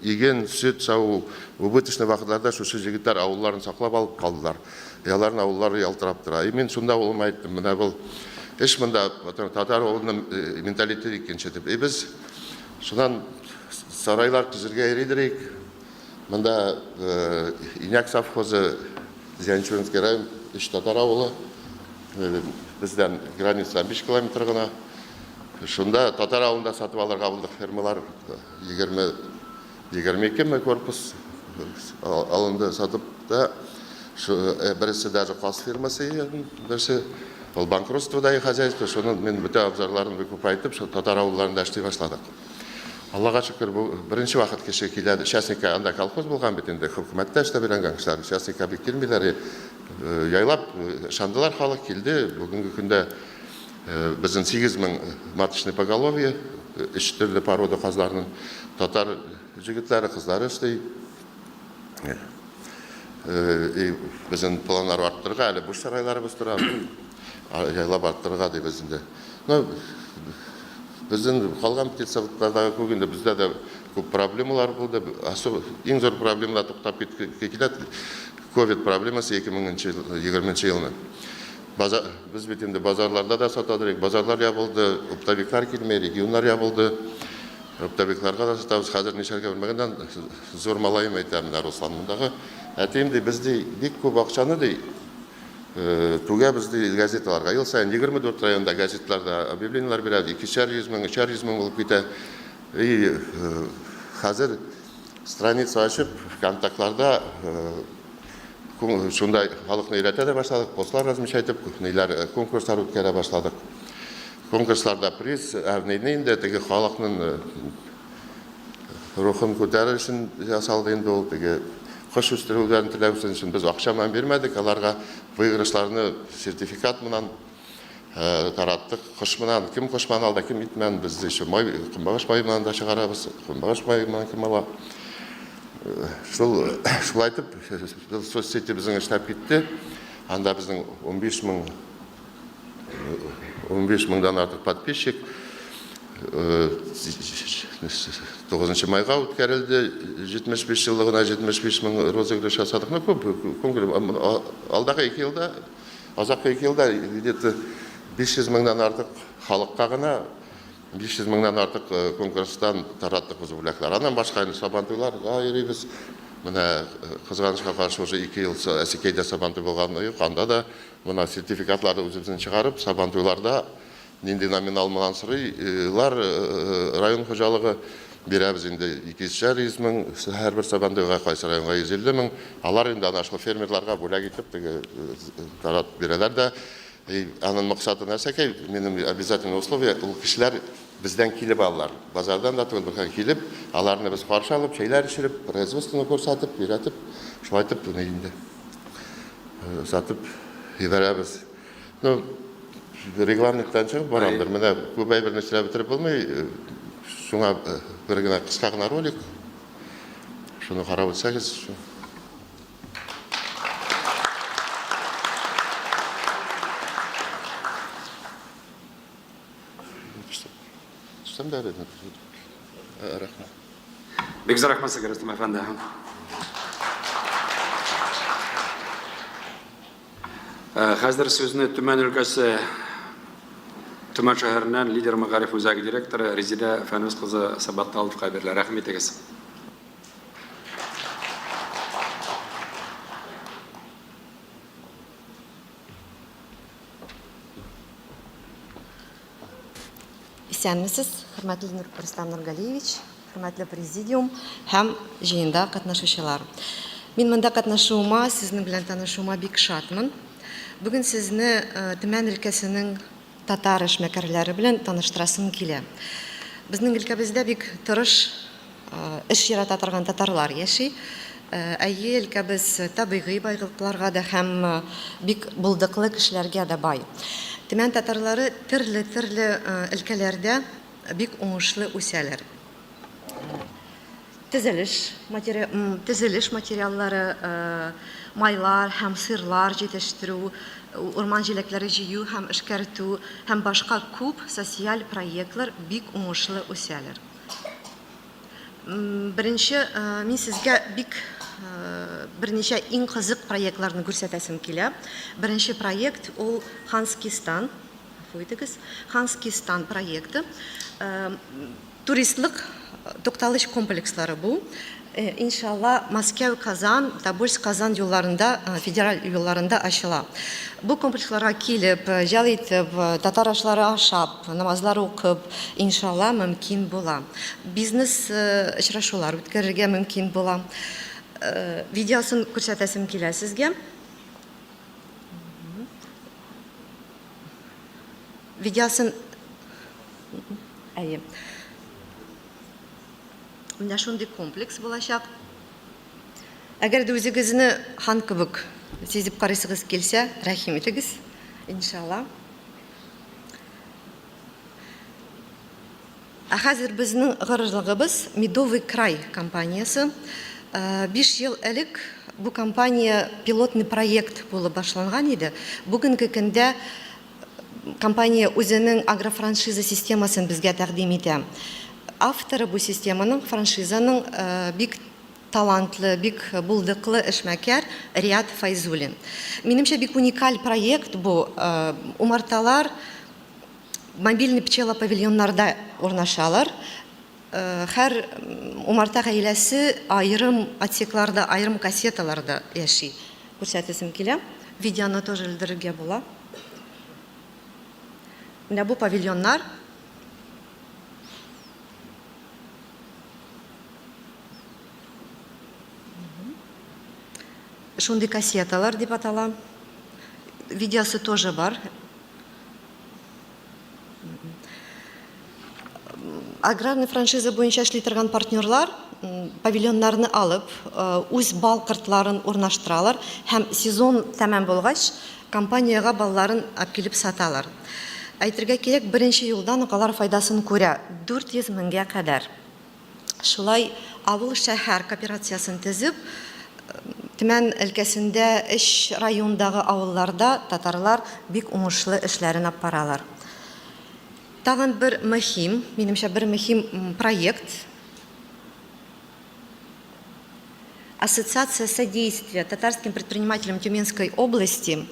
иген, сөт саву, убыточный вакытларда шушы җегетләр авылларын саклап алып калдылар. И аларның авыллары ялтырап тора. И мин шунда улыма әйттем, менә был эш монда, татар авылының менталитеты икенче дип. И без шуннан сарайлар төзергә йөридер идек. Монда Инәк совхозы, Зианчуринский район, өч татар авылы. Бездән границадан 5 километр гына. Шунда татар авылында сатып алырга булдык фермалар 20 22 ме корпус алынды сатып та. Берсе даже каз фирмасы, берсе ул банкротстводагы хозяйство. Шуны мин бөтә абзарларын выкупать итеп, шул татар авылларында эшли башладык. Аллага шөкер, бу беренче вакыт кеше килә, частникка, анда колхоз булган бит инде, хөкүмәттә эшләп өйрәнгән кешеләр, частникка бик килмиләр. Яйлап ышандылар халык, килде. Бүгенге көндә безнең 8000 маточный поголовье, өч төрле порода казларның татар җегетләре, кызлары эшли. Безнең планнар арттырырга, әле буш сарайларыбыз тора. Яйлап арттырырга дибез инде. Ну, безнең калган птицеводлардагы күк инде бездә дә күп проблемалар булды. Особо иң зур проблемалар туктап килә. Ковид проблемасы 2020 елны. Базар, без бит инде базарларда да сатадыр идек. Базарлар ябылды, оптовиклар килми, регионнар ябылды. Оптовикларга да сатабыз. Хәзер нишләргә белмәгәндән зур малаем әйтә менә Руслан мондагы. Әтием ди, без ди бик күп акчаны ди түгәбез ди газеталарга. Ел саен 24 районда газетларда объявлениеләр бирәбез. Икешәр йөз мең, өчәр йөз мең булып китә. И хәзер страница ачып, контактларда шунда халыкны өйрәтә дә башладык, постлар размещать итеп, ниләр, конкурслар үткәрә башладык. Конкурсларда приз, ә инде теге халыкның рухын күтәрер өчен ясалды инде ул, теге кош үстерүләрен теләү өчен без акча белән бирмәдек, аларга выигрышларны сертификат белән тараттык. Кош белән, кем кош белән алды, кем ит белән, без еще май, көнбагыш мае белән дә чыгарабыз, көнбагыш мае белән кем ала. Шул, шулай итеп, соцсети безнең эшләп китте. Анда безнең 15 мең 15 меңдән артык подписчик. 9 майга үткәрелде, 75 еллыгына 75 мең розыгрыш ясадык. Ну, күп, конкурс. Алдагы 2 елда, азаккы 2 елда где-то 500 меңнән артык халыкка гына 500 меңнән артык конкурстан тараттык без бүләкләр. Аннан башка инде Сабантуйларга йөрибез. Менә кызганычка каршы уже 2 ел Әсекәйдә Сабантуй булганы юк. Анда да менә сертификатларны үзебезнең чыгарып, Сабантуйларда нинди номинал белән сорыйлар, район хуҗалыгы бирәбез инде 200-шәр йөз мең һәрбер Сабантуйга, кайсы районга 150 мең. Алар инде ана шул фермерларга бүләк итеп теге таратып бирәләр дә. И аның максаты нәрсәкәй? Минем обязательный условие, ул кешеләр бездән килеп алалар. Базардан да түгел, бездән килеп, аларны без каршы алып, чәйләр эчереп, производствоны күрсәтеп, өйрәтеп, шулай итеп инде сатып җибәрәбез. Ну, регламенттан чыгып барамдыр. Менә күп әйберне эшләп бетереп булмый. Шуңа бер генә кыска гына ролик. Шуны карап үтсәгез. Төшсәм дә әле. Рәхмәт. Бик зур рәхмәт сезгә, Рөстәм әфәнде. Хәзер сүзне Төмән өлкәсе Төмән шәһәреннән Лидер мәгариф үзәге директоры Резидә Фәнүс кызы Сабатталовка бирелә. Рәхим итегез. Исәнмесез, хөрмәтле Рөстәм Нургалиевич, хөрмәтле президиум һәм җыенда катнашучылар. Мин монда катнашуыма, сезнең белән танышуыма бик шатмын. Бүген сезне Төмән өлкәсенең татар эшмәкәрләре белән таныштырасым килә. Безнең өлкәбездә бик тырыш, эш ярата торган татарлар яши. Әйе, өлкәбез табигый байлыкларга да һәм бик булдыклы кешеләргә дә бай. Төмән татарлары төрле-төрле өлкәләрдә бик уңышлы үсәләр. Төзелеш төзелеш материаллары, майлар һәм сырлар җитештерү, урман җиләкләре җыю һәм эшкәртү һәм башка күп социаль проектлар бик уңышлы үсәләр. Беренче, мин сезгә бик берничә иң кызык проектларны күрсәтәсем килә. Беренче проект ул Ханскистан, гафу итегез, Ханскистан проекты. Туристлык тукталыш комплекслары бу. Иншалла, Мәскәү, Казан, Тобольск, Казан юлларында, федераль юлларында ачыла. Бу комплексларга килеп, ял итеп, татар ашлары ашап, намазлар укып, иншалла, мөмкин була. Бизнес очрашулар үткәрергә мөмкин була. Видеосын күрсәтәсем килә сезгә. Видеосын Әйе. Менә шундый комплекс булачак. Әгәр дә үзегезне хан кебек сизеп карыйсыгыз килсә, рәхим итегез, иншалла. Ә хәзер безнең горурлыгыбыз Медовый край компаниясе. 5 ел элек бу компания пилотный проект булып башланган иде. Бүгенге көндә компания үзенең агрофраншиза системасын безгә тәкъдим итә. Авторы бу системаның, франшизаның бик талантлы, бик булдыклы эшмәкәр Риат Файзуллин. Минемчә, бик уникаль проект бу. Умарталар мобильный пчелопавильоннарда урнашалар. Һәр умарта гаиләсе аерым отсекларда, аерым кассеталарда яши. Күрсәтәсем килә. Видеоны тоже элдерергә була. Менә бу павильоннар. Шундый кассеталар дип атала. Видеосы тоже бар. Аграрный франшиза буенча эшли торган партнерлар павильоннарны алып, үз бал кортларын урнаштыралар һәм сезон тәмам булгач, компаниягә балларын алып килеп саталар. Әйтергә кирәк, беренче юлдан ук алар файдасын күрә, 400 меңгә кадәр. Шулай авыл-шәһәр кооперациясен төзеп, Төмән өлкәсендә өч райондагы авылларда татарлар бик уңышлы эшләрен алып баралар. Тагын бер мөһим, минемчә, бер мөһим проект, Ассоциация содействия татарским предпринимателям Тюменской области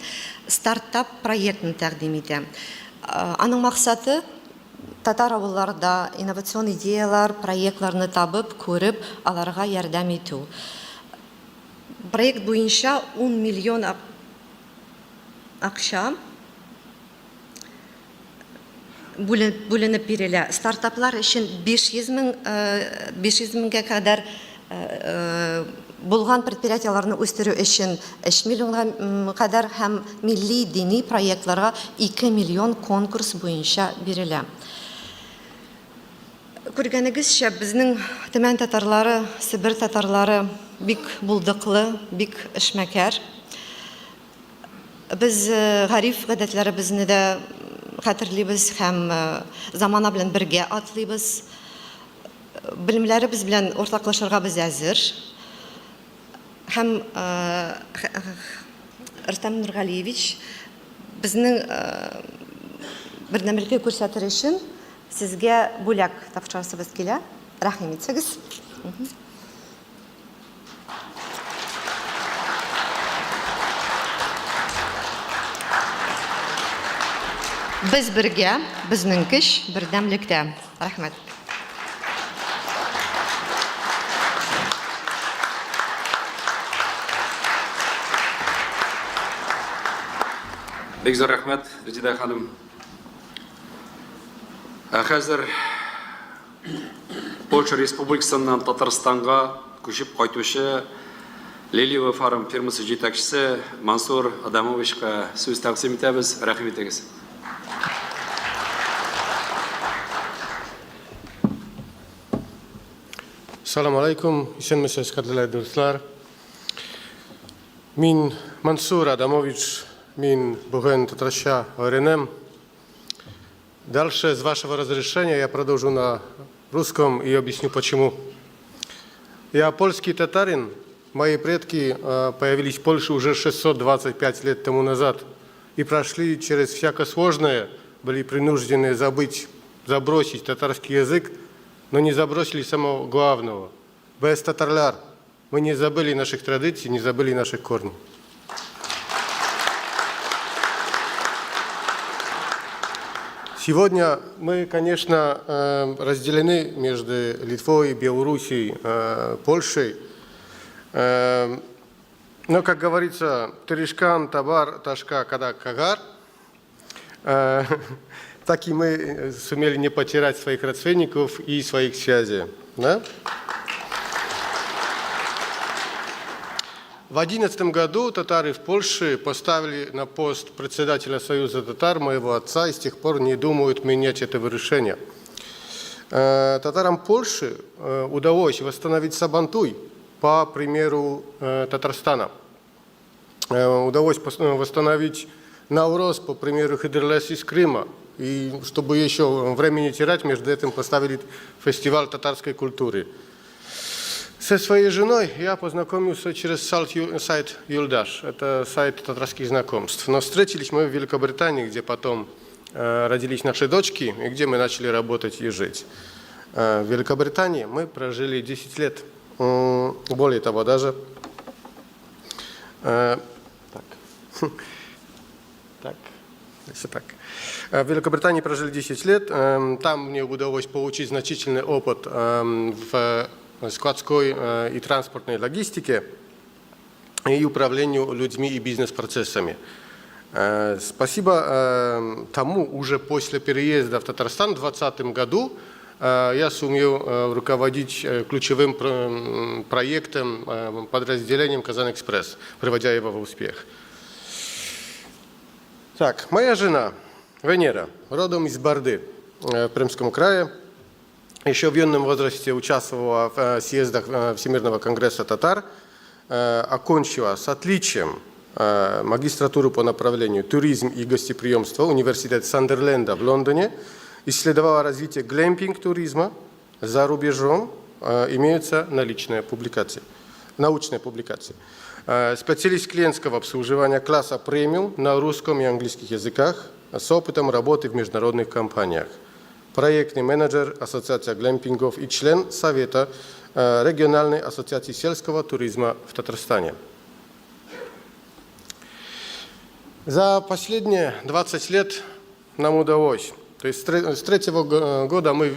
стартап проектын тәкъдим итә. Аның максаты, Татар авылларда инновацион идеяләр, проектларны табып, күреп, аларга ярдәм итү. Проект буенча 10 миллион акча бүленеп бирелә. Стартаплар өчен 500 мең, 500 меңгә кадәр булган предприятиеләрне үстерү өчен 3 миллионга кадәр һәм милли дини проектларга 2 миллион конкурс буенча бирелә. Күргәнегезчә, безнең Төмән татарлары, Себер татарлары бик булдыклы, бик эшмәкәр. Без гореф гадәтләребезне дә хәтерлибез һәм замана белән бергә атлыйбыз. Белемнәребез белән уртаклашырга без әзер. Һәм Рөстәм Нургалиевич, безнең бердәмлекне күрсәтер өчен сезгә бүләк тапшырасыбыз килә. Рәхим итсәгез. Без бергә, безнең көч бердәмлектә. Рәхмәт. Бик зур рәхмәт, Резеда ханым. Ә хәзер Польша Республикасыннан Татарстанга күчеп кайтучы Леливо Фарм фирмасы җитәкчесе Мансур Адамовичка сүз тәкъдим итәбез. Рәхим итегез. Салам алейкум, исәнмесез, кадерле дуслар. Мин Мансур Адамович, мин бүген татарча өйрәнәм. Дальше, с вашего разрешения, я продолжу на русском и объясню почему. Я польский татарин. Мои предки появились в Польше уже 625 лет тому назад и прошли через всякое сложное, были принуждены забыть, забросить татарский язык, но не забросили самого главного. Без татарлар. Мы не забыли наших традиций, не забыли наших корней. Сегодня мы, конечно, разделены между Литвой, Белоруссией, Польшей. Но, как говорится, тырышкан, табар, ташка, кадак, кагар. Так и мы сумели не потерять своих родственников и своих связей. Да? В 2011 году татары в Польше поставили на пост председателя Союза татар моего отца и с тех пор не думают менять этого решения. Татарам Польши удалось восстановить Сабантуй по примеру Татарстана. Удалось восстановить Навроз по примеру Хыдырлез из Крыма. И чтобы еще времени терять, между этим поставили фестиваль татарской культуры. Со своей женой я познакомился через сайт Юлдаш. Это сайт татарских знакомств. Но встретились мы в Великобритании, где потом родились наши дочки, и где мы начали работать и жить. В Великобритании мы прожили 10 лет. Более того, даже... Так. Так. Если так. В Великобритании прожили 10 лет. Там мне удалось получить значительный опыт в складской и транспортной логистике и управлению людьми и бизнес-процессами. Спасибо тому, уже после переезда в Татарстан в 2020 году я сумел руководить ключевым проектом, подразделением «Казанэкспресс», приводя его в успех. Так, моя жена Венера, родом из Барды в Пермском крае. Еще в юном возрасте участвовала в съездах Всемирного конгресса татар, окончила с отличием магистратуру по направлению туризм и гостеприимство университет Сандерленда в Лондоне, исследовала развитие глэмпинг-туризма за рубежом, имеются наличные публикации, научные публикации. Специалист клиентского обслуживания класса премиум на русском и английских языках с опытом работы в международных компаниях. Проектный менеджер Ассоциации глэмпингов и член Совета региональной ассоциации сельского туризма в Татарстане. За последние 20 лет нам удалось. То есть с третьего года мы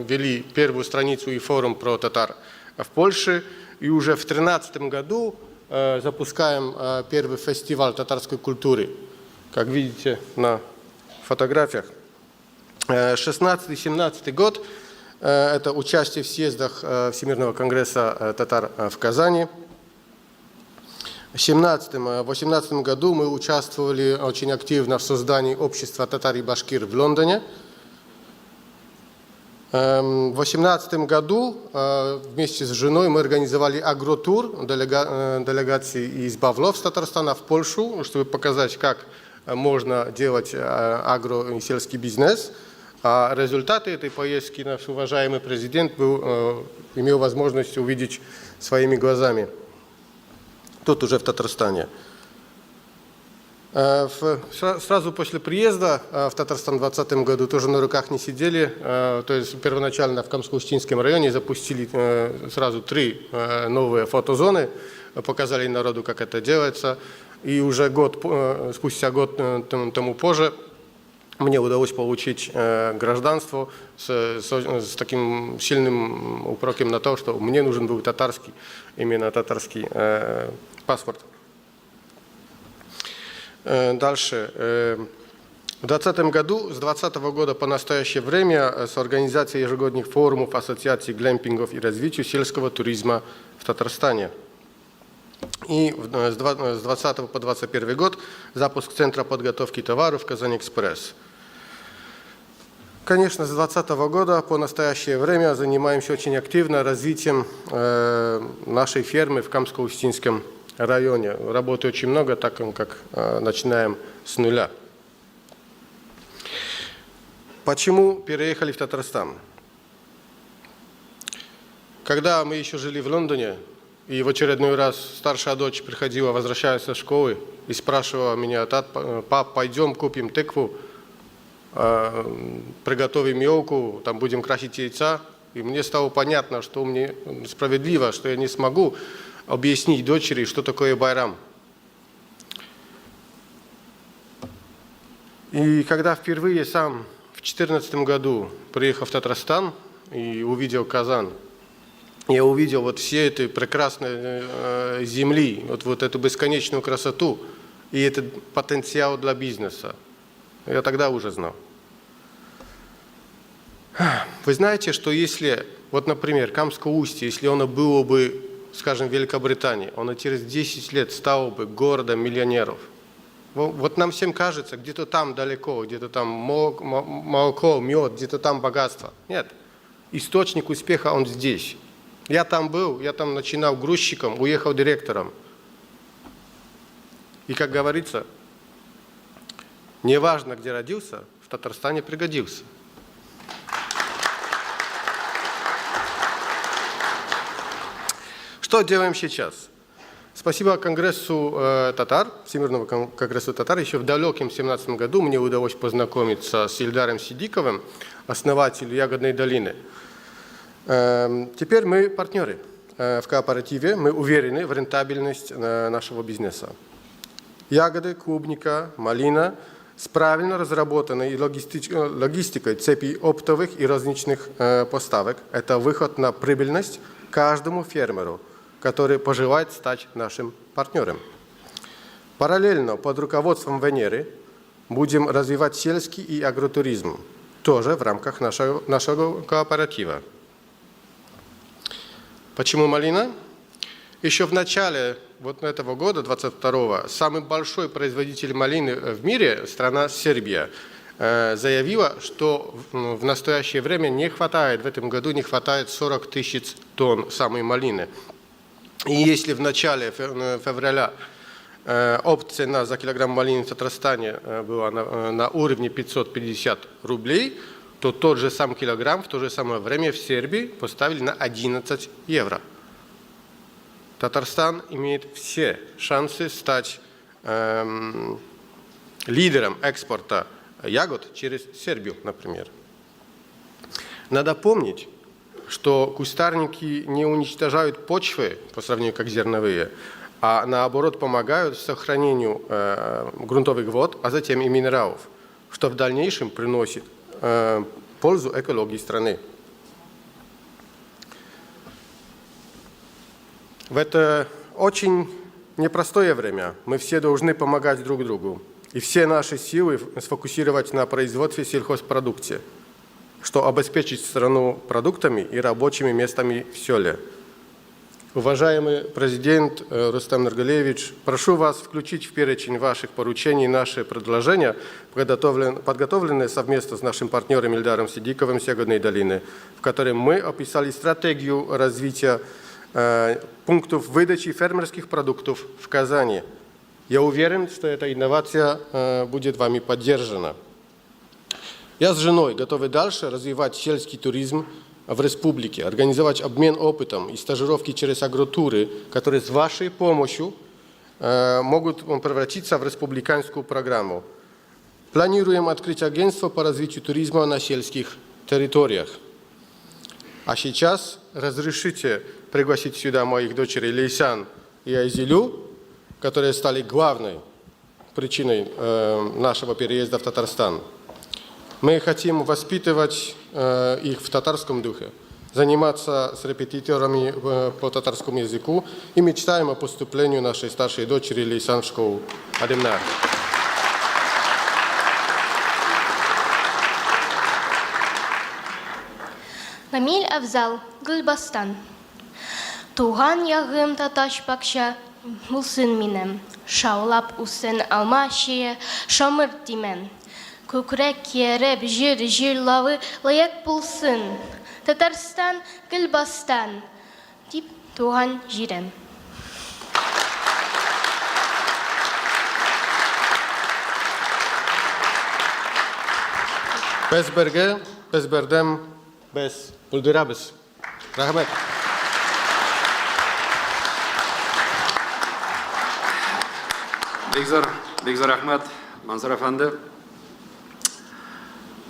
вели первую страницу и форум про татар в Польше, и уже в 2013 году запускаем первый фестиваль татарской культуры, как видите на фотографиях. 16-17 год – это участие в съездах Всемирного конгресса татар в Казани. В 2017-2018 году мы участвовали очень активно в создании общества татар и башкир в Лондоне. В 2018 году вместе с женой мы организовали агротур делегации из Бавлов, с Татарстана в Польшу, чтобы показать, как можно делать агро- и сельский бизнес. А результаты этой поездки наш уважаемый президент имел возможность увидеть своими глазами. Тут уже в Татарстане. Сразу после приезда в Татарстан в 2020 году тоже на руках не сидели. То есть первоначально в Камско-Устинском районе запустили сразу 3 новые фотозоны, показали народу, как это делается. И уже спустя год тому позже мне удалось получить гражданство с таким сильным упреком на то, что мне нужен был татарский, именно татарский паспорт. Дальше. В 2020 году, с 2020 года по настоящее время с организацией ежегодных форумов Ассоциации глэмпингов и развитию сельского туризма в Татарстане. И с 20 по 2021 год запуск Центра подготовки товаров «Казань-Экспресс». Конечно, с 2020 года по настоящее время занимаемся очень активно развитием нашей фермы в Камско-Устинском районе. Работы очень много, так как начинаем с нуля. Почему переехали в Татарстан? Когда мы еще жили в Лондоне, и в очередной раз старшая дочь приходила, возвращаясь со школы, и спрашивала меня: «Пап, пойдем купим тыкву, приготовим елку, там будем красить яйца». И мне стало понятно, что мне справедливо, что я не смогу объяснить дочери, что такое байрам. И когда впервые сам в 2014 году приехал в Татарстан и увидел Казань, я увидел вот все этой прекрасной земли, вот эту бесконечную красоту и этот потенциал для бизнеса. Я тогда уже знал. Вы знаете, что если, вот, например, Камское устье, если оно было бы, скажем, в Великобритании, оно через 10 лет стало бы городом миллионеров. Вот нам всем кажется, где-то там далеко, где-то там молоко, мед, где-то там богатство. Нет, источник успеха он здесь. Я там был, я там начинал грузчиком, уехал директором. И, как говорится, неважно, где родился, в Татарстане пригодился. Что делаем сейчас? Спасибо Конгрессу татар, Всемирному конгрессу татар. Еще в далеком 2017 году мне удалось познакомиться с Ильдаром Сидиковым, основателем Ягодной долины. Теперь мы партнеры в кооперативе, мы уверены в рентабельность нашего бизнеса. Ягоды, клубника, малина с правильно разработанной логистикой цепи оптовых и розничных поставок – это выход на прибыльность каждому фермеру, который пожелает стать нашим партнером. Параллельно под руководством Венеры будем развивать сельский и агротуризм, тоже в рамках нашего кооператива. Почему малина? Еще в начале вот этого года, 22-го, самый большой производитель малины в мире, страна Сербия, заявила, что в настоящее время не хватает, в этом году не хватает 40 тысяч тонн самой малины. И если в начале февраля опт-цена за килограмм малины в Татарстане была на уровне 550 рублей, то тот же сам килограмм в то же самое время в Сербии поставили на 11 евро. Татарстан имеет все шансы стать лидером экспорта ягод через Сербию, например. Надо помнить, что кустарники не уничтожают почвы по сравнению как зерновые, а наоборот помогают сохранению грунтовых вод, а затем и минералов, что в дальнейшем приносит пользу экологии страны. В это очень непростое время мы все должны помогать друг другу и все наши силы сфокусировать на производстве сельхозпродукции, что обеспечит страну продуктами и рабочими местами в селе. Уважаемый президент Рустам Нургалиевич, прошу вас включить в перечень ваших поручений наши предложения, подготовленные совместно с нашим партнером Ильдаром Сидиковым с Ягодной долины, в котором мы описали стратегию развития пунктов выдачи фермерских продуктов в Казани. Я уверен, что эта инновация будет вами поддержана. Я с женой готовы дальше развивать сельский туризм в республике, организовать обмен опытом и стажировки через агротуры, которые с вашей помощью могут превратиться в республиканскую программу. Планируем открыть агентство по развитию туризма на сельских территориях. А сейчас разрешите пригласить сюда моих дочерей Лейсан и Айзилю, которые стали главной причиной нашего переезда в Татарстан. Мы хотим воспитывать их в татарском духе, заниматься с репетиторами по татарскому языку и мечтаем о поступлении нашей старшей дочери Лейсан в школу Адемнар. Гамил Афзал, Гөлбастан. Туган ягым татач бакча булсын минем, Шаулап үссен алма чия, шомырт имән. Күкрәк киереп җыр җырлавы лаек булсын, Татарстан, Гөлбастан, дип туган җирем. Без бергә, без бердәм, без булдырабыз. Рәхмәт. Бик зур, бик зур рәхмәт, Мансур әфәнде.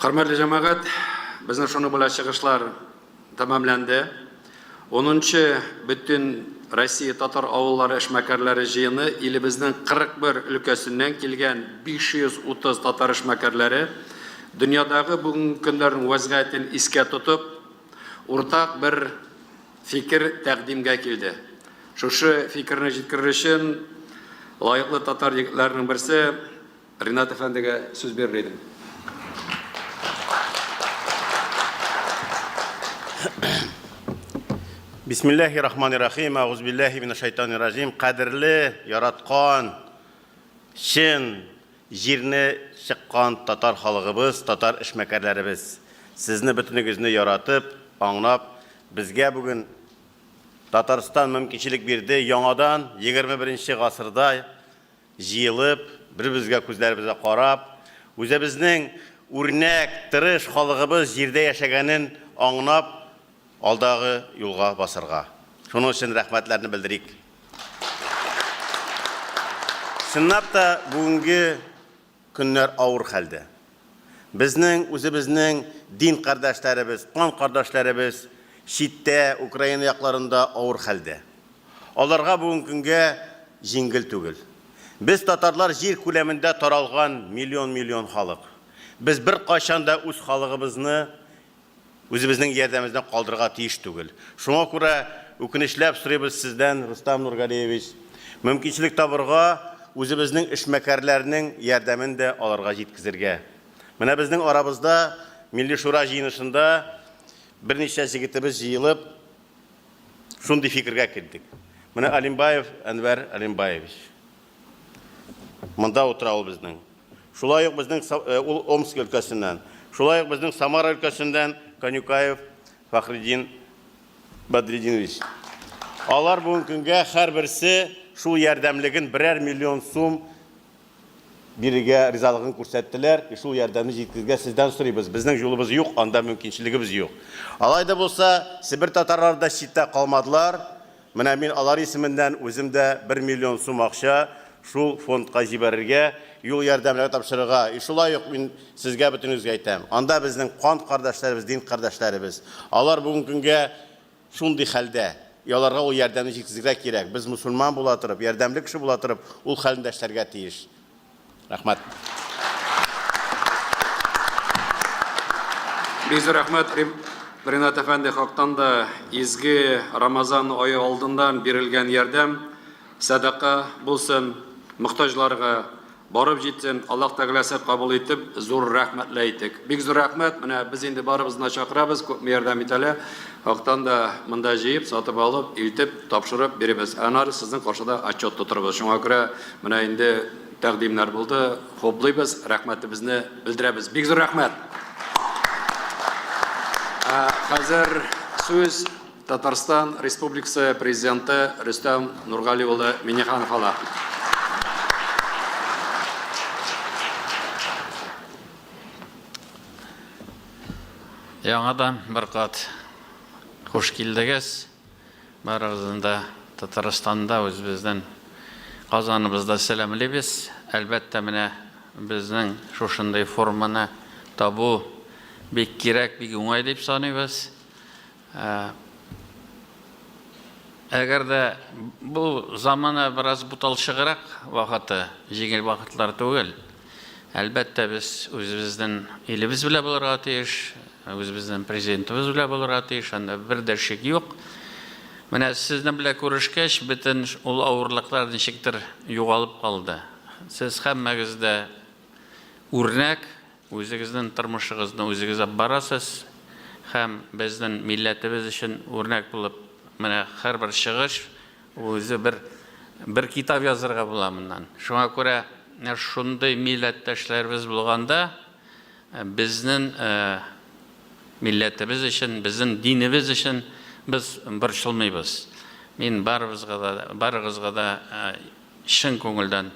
Хөрмәтле җәмәгать, безнең шуның белән чыгышлар тәмамланды. 10нчы бөтен Россия татар авыллары эшмәкәрләре җыены илебезнең 41 өлкәсеннән килгән 530 татар эшмәкәрләре дөньядагы бүгенге көннәрнең вәзгыятен искә тотып, уртак бер фикер тәкъдимгә килде. Шушы фикерне җиткерер өчен лаеклы татар егетләренең берсе Ринат әфәндегә сүз бирер идем. Бисмиллахи рахмани рахим, әгъузбиллахи минәш-шайтанир раҗим. Кадерле, яраткан, чын җирне чыккан татар халыгыбыз, татар эшмәкәрләребез. Сезне бөтенегезне яратып, аңлап, безгә бүген Татарстан мөмкинчелек бирде яңадан 21 нче гасырда җыелып, бер-беребезгә күзләребезгә карап, үзебезнең үрнәк, тырыш халыгыбыз җирдә яшәгәнен аңлап, алдагы юлга басарга. Шуның өчен рәхмәтләрне белдерик. Чынлап та, бүгенге көннәр авыр хәлдә. Безнең үзебезнең дин кардәшләребез, кан кардәшләребез читтә, Украина якларында авыр хәлдә. Аларга бүгенге көнгә җиңгел түгел. Без татарлар җир күләмендә таралган миллион-миллион халык. Без беркайчан да үз халыгыбызны үзебезнең ярдәмебездән калдырырга тиеш түгел. Шуңа күрә үкенечләп сорыйбыз сездән, Рустам Нургалиевич, мөмкинчелек табырга, үзебезнең эшмәкәрләрнең ярдәмен дә аларга җиткезергә. Менә безнең арабызда Милли Шура җыенышында берничә җегетебез җыелып, шундый фикергә килдек. Менә Алимбаев Әнвәр Алимбаевич. Монда утыра ул безнең. Шулай ук безнең ул Омск өлкәсеннән. Шулай ук безнең Самара өлкәсеннән Конюкаев Фахретдин Бадретдинович. Алар бүгенге көнгә һәрберсе шул ярдәмлеген берәр миллион сум бирергә ризалыгын күрсәттеләр. И шул ярдәмне җиткезергә сездән сорыйбыз. Безнең юлыбыз юк, анда мөмкинчелегебез юк. Алай да булса, Себер татарлары да читтә калмадылар. Менә мин алар исеменнән үзем дә бер миллион сум акча шул фондка җибәрергә, юл ярдәмләре тапшырырга. И шулай ук мин сезгә бөтенегезгә әйтәм, анда безнең кан кардәшләребез, дин кардәшләребез. Алар бүгенге көнгә шундый хәлдә. И аларга ул ярдәмне җиткезергә кирәк. Без мусульман була торып, ярдәмле кеше була торып, ул хәлне дә эшләргә тиеш. Рәхмәт. Бик зур рәхмәт, Ринат әфәнде, хактан да изге Рамазан ае алдыннан бирелгән ярдәм сәдака булсын, мохтаҗларга барып җитсен, Аллаһ Тәгаләсе кабул итеп, зур рәхмәтле әйтик. Бик зур рәхмәт, менә без инде барыбызны да чакырабыз, күпме ярдәм итәлә, хактан да монда җыеп, сатып алып, илтеп, тапшырып биребез. Ә аннары сезнең каршыда отчет тотырбыз. Шуңа күрә менә инде тәкъдимнәр булды, хуплыйбыз, рәхмәтебезне белдерәбез. Бик зур рәхмәт! Ә хәзер сүз Татарстан Республикасы Президенты Рөстәм Нургали улы Миңнеханов ала. Яңадан бер кат хуш килдегез. Барыгызны да Татарстанда, үзебезнең Казаныбызда сәламлибез. Әлбәттә, менә безнең шушындый форманы табу бик кирәк, бик уңай дип саныйбыз. Әгәр дә бу замана бераз буталчыграк вакыты, җиңел вакытлар түгел. Әлбәттә, без үзебезнең илебез белән булырга тиеш, үзебезнең президентыбыз белән булырга тиеш, анда бер дә шик юк. Менә сезнең белән күрешкәч, бөтен ул авырлыклар ничектер югалып калды. Сез һәммәгез дә үрнәк, үзегезнең тормышыгызны үзегез алып барасыз. Һәм безнең милләтебез өчен үрнәк булып, менә һәрбер чыгыш үзе бер бер китап язырга була моннан. Шуңа күрә менә шундый милләттәшләребез булганда, безнең милләтебез өчен, безнең динебез өчен без борчылмыйбыз. Мин барыбызга да, барыгызга да Чын күңелдән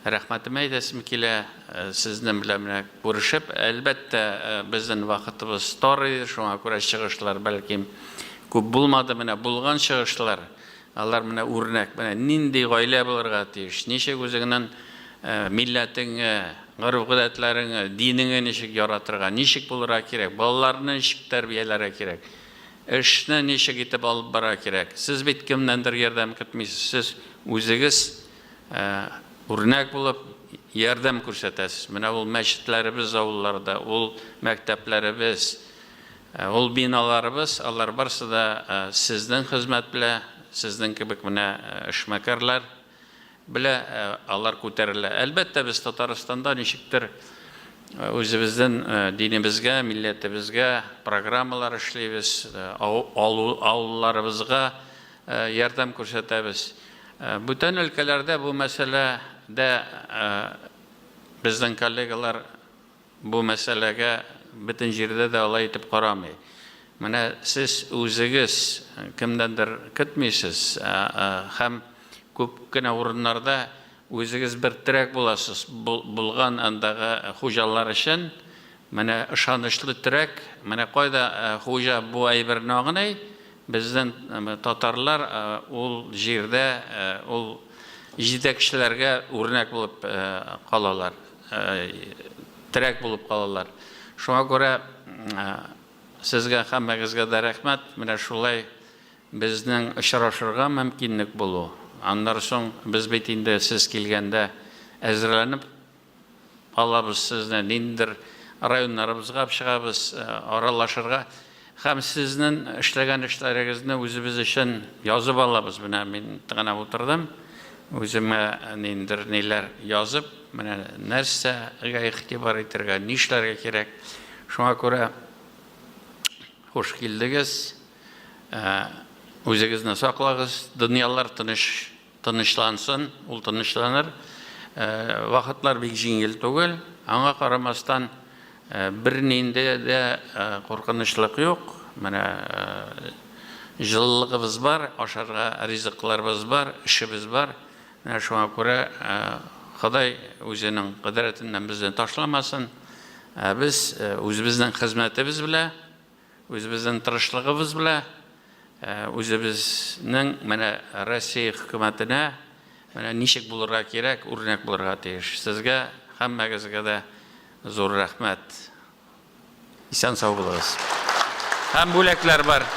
рәхмәтемне әйтәсем килә. Сезнең белән менә күрешеп, әлбәттә, безнең вакытыбыз тар иде, шуңа күрә чыгышлар бәлкем күп булмады. Менә булган чыгышлар, алар менә үрнәк. Менә нинди гаилә булырга тиеш, ничек үзеңнең милләтеңне, гореф-гадәтләреңне, динеңне ничек яратырга, ничек булырга кирәк, балаларны ничек тәрбияләргә кирәк. Эшне ничек итеп алып бара кирәк? Сез бит кемнәндер ярдәм көтмисез, сез үзегез үрнәк булып ярдәм күрсәтәсез. Менә ул мәчетләребез авылларда, ул мәктәпләребез, ул биналарыбыз, алар барсы да сезнең хезмәт белә, сезнең кебек менә эшмәкәрләр Белә, алар күтәрелә. Әлбәттә, без Татарстанда ничектер үзебезнең динебезгә, милләтебезгә программалар эшлибез, авылларыбызга ярдәм күрсәтәбез. Бүтән өлкәләрдә бу мәсьәләдә безнең коллегалар Бу мәсьәләгә бөтен җирдә дә алай итеп карамый. Менә сез үзегез кемнәндер көтмисез һәм күп кенә урыннарда үзегез бер терәк буласыз булган андагы хуҗалар өчен. Менә ышанычлы терәк, менә кайда хуҗа бу әйберне аңлый, безнең татарлар ул җирдә ул җитәкчеләргә үрнәк булып калалар. Терәк булып калалар. Шуңа күрә сезгә һәммәгезгә дә рәхмәт. Менә шулай безнең очрашырга мөмкинлек булу. Аннары соң без бит инде сез килгәндә әзерләнеп алабыз сезне, ниндидер районнарыбызга чыгабыз, аралашырга. Һәм сезнең эшләгән эшләрегезне үзебез өчен язып алабыз. Менә мин генә утырдым, үземә ниндидер ниләр язып, менә нәрсәгә игътибар итәргә, нишләргә кирәк. Шуңа күрә хуш килдегез. Үзегезне саклагыз, дөньялар тыныч Тынычлансын, ул тынычланыр. Вакытлар бик җиңел түгел. Аңа карамастан, бернинди дә куркынычлык юк. Менә җылылыгыбыз бар, ашарга ризыкларыбыз бар, эшебез бар. Менә шуңа күрә Ходай үзенең кодрәтеннән безне ташламасын. Ә без үзебезнең хезмәтебез белән Үзебезнең тырышлыгыбыз белә, үзебезнең менә Россия хөкүмәтенә менә ничек булырга кирәк, үрнәк булырга тиеш. Сезгә һәммәгезгә дә зур рәхмәт. Исән-сау булыгыз. Һәм бүләкләр бар.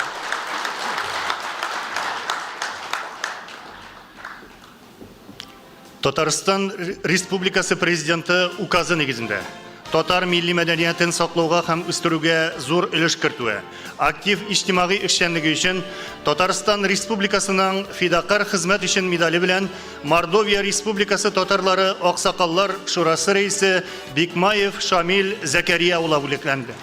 Татарстан Республикасы Президенты указы нигезендә татар милли мәдәниятен саклауга һәм үстерүгә зур өлеш кертүе, актив иҗтимагый эшчәнлеге өчен Татарстан Республикасының Фидакарь хезмәт өчен медале белән Мордовия Республикасы татарлары Аксакаллар шурасы рәисе Бикмаев Шамил Зәкәрия улы бүләкләнде.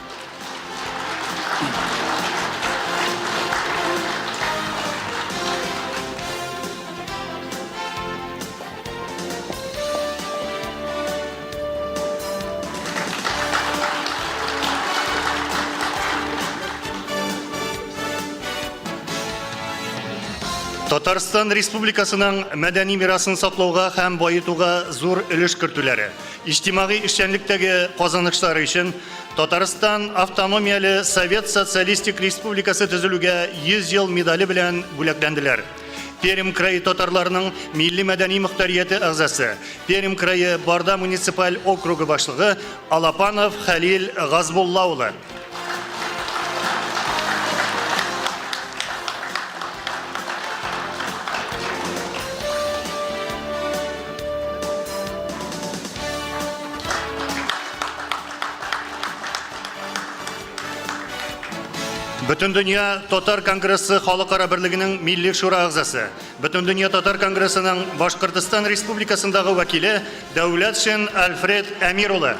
Татарстан Республикасының мәдәни мирасын саклауга һәм баетуга зур өлеш кертүләре, иҗтимагый эшчәнлектәге казанышлары өчен Татарстан Автономияле Совет Социалистик Республикасы төзелүгә 100 ел медале белән бүләкләнделәр. Пермь крае татарларының милли-мәдәни мөхтәрияте әгъзасы, Пермь крае Барда муниципаль округы башлыгы Алапанов Хәлил Газбулла улы. Бөтендөнья татар конгрессы халыкара берлегенең Милли шура әгъзасы, Бөтендөнья татар конгрессының Башкортстан Республикасындагы вәкиле Дәүләтшин Альфред Әмир улы.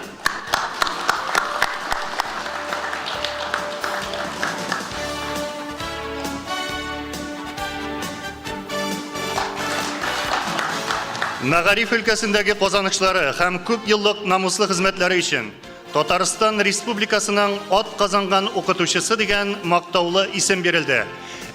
Мәгариф өлкәсендәге казанышлары һәм күп еллык намуслы хезмәтләре өчен Татарстан Республикасының ат казанган укытучысы дигән мактаулы исем бирелде.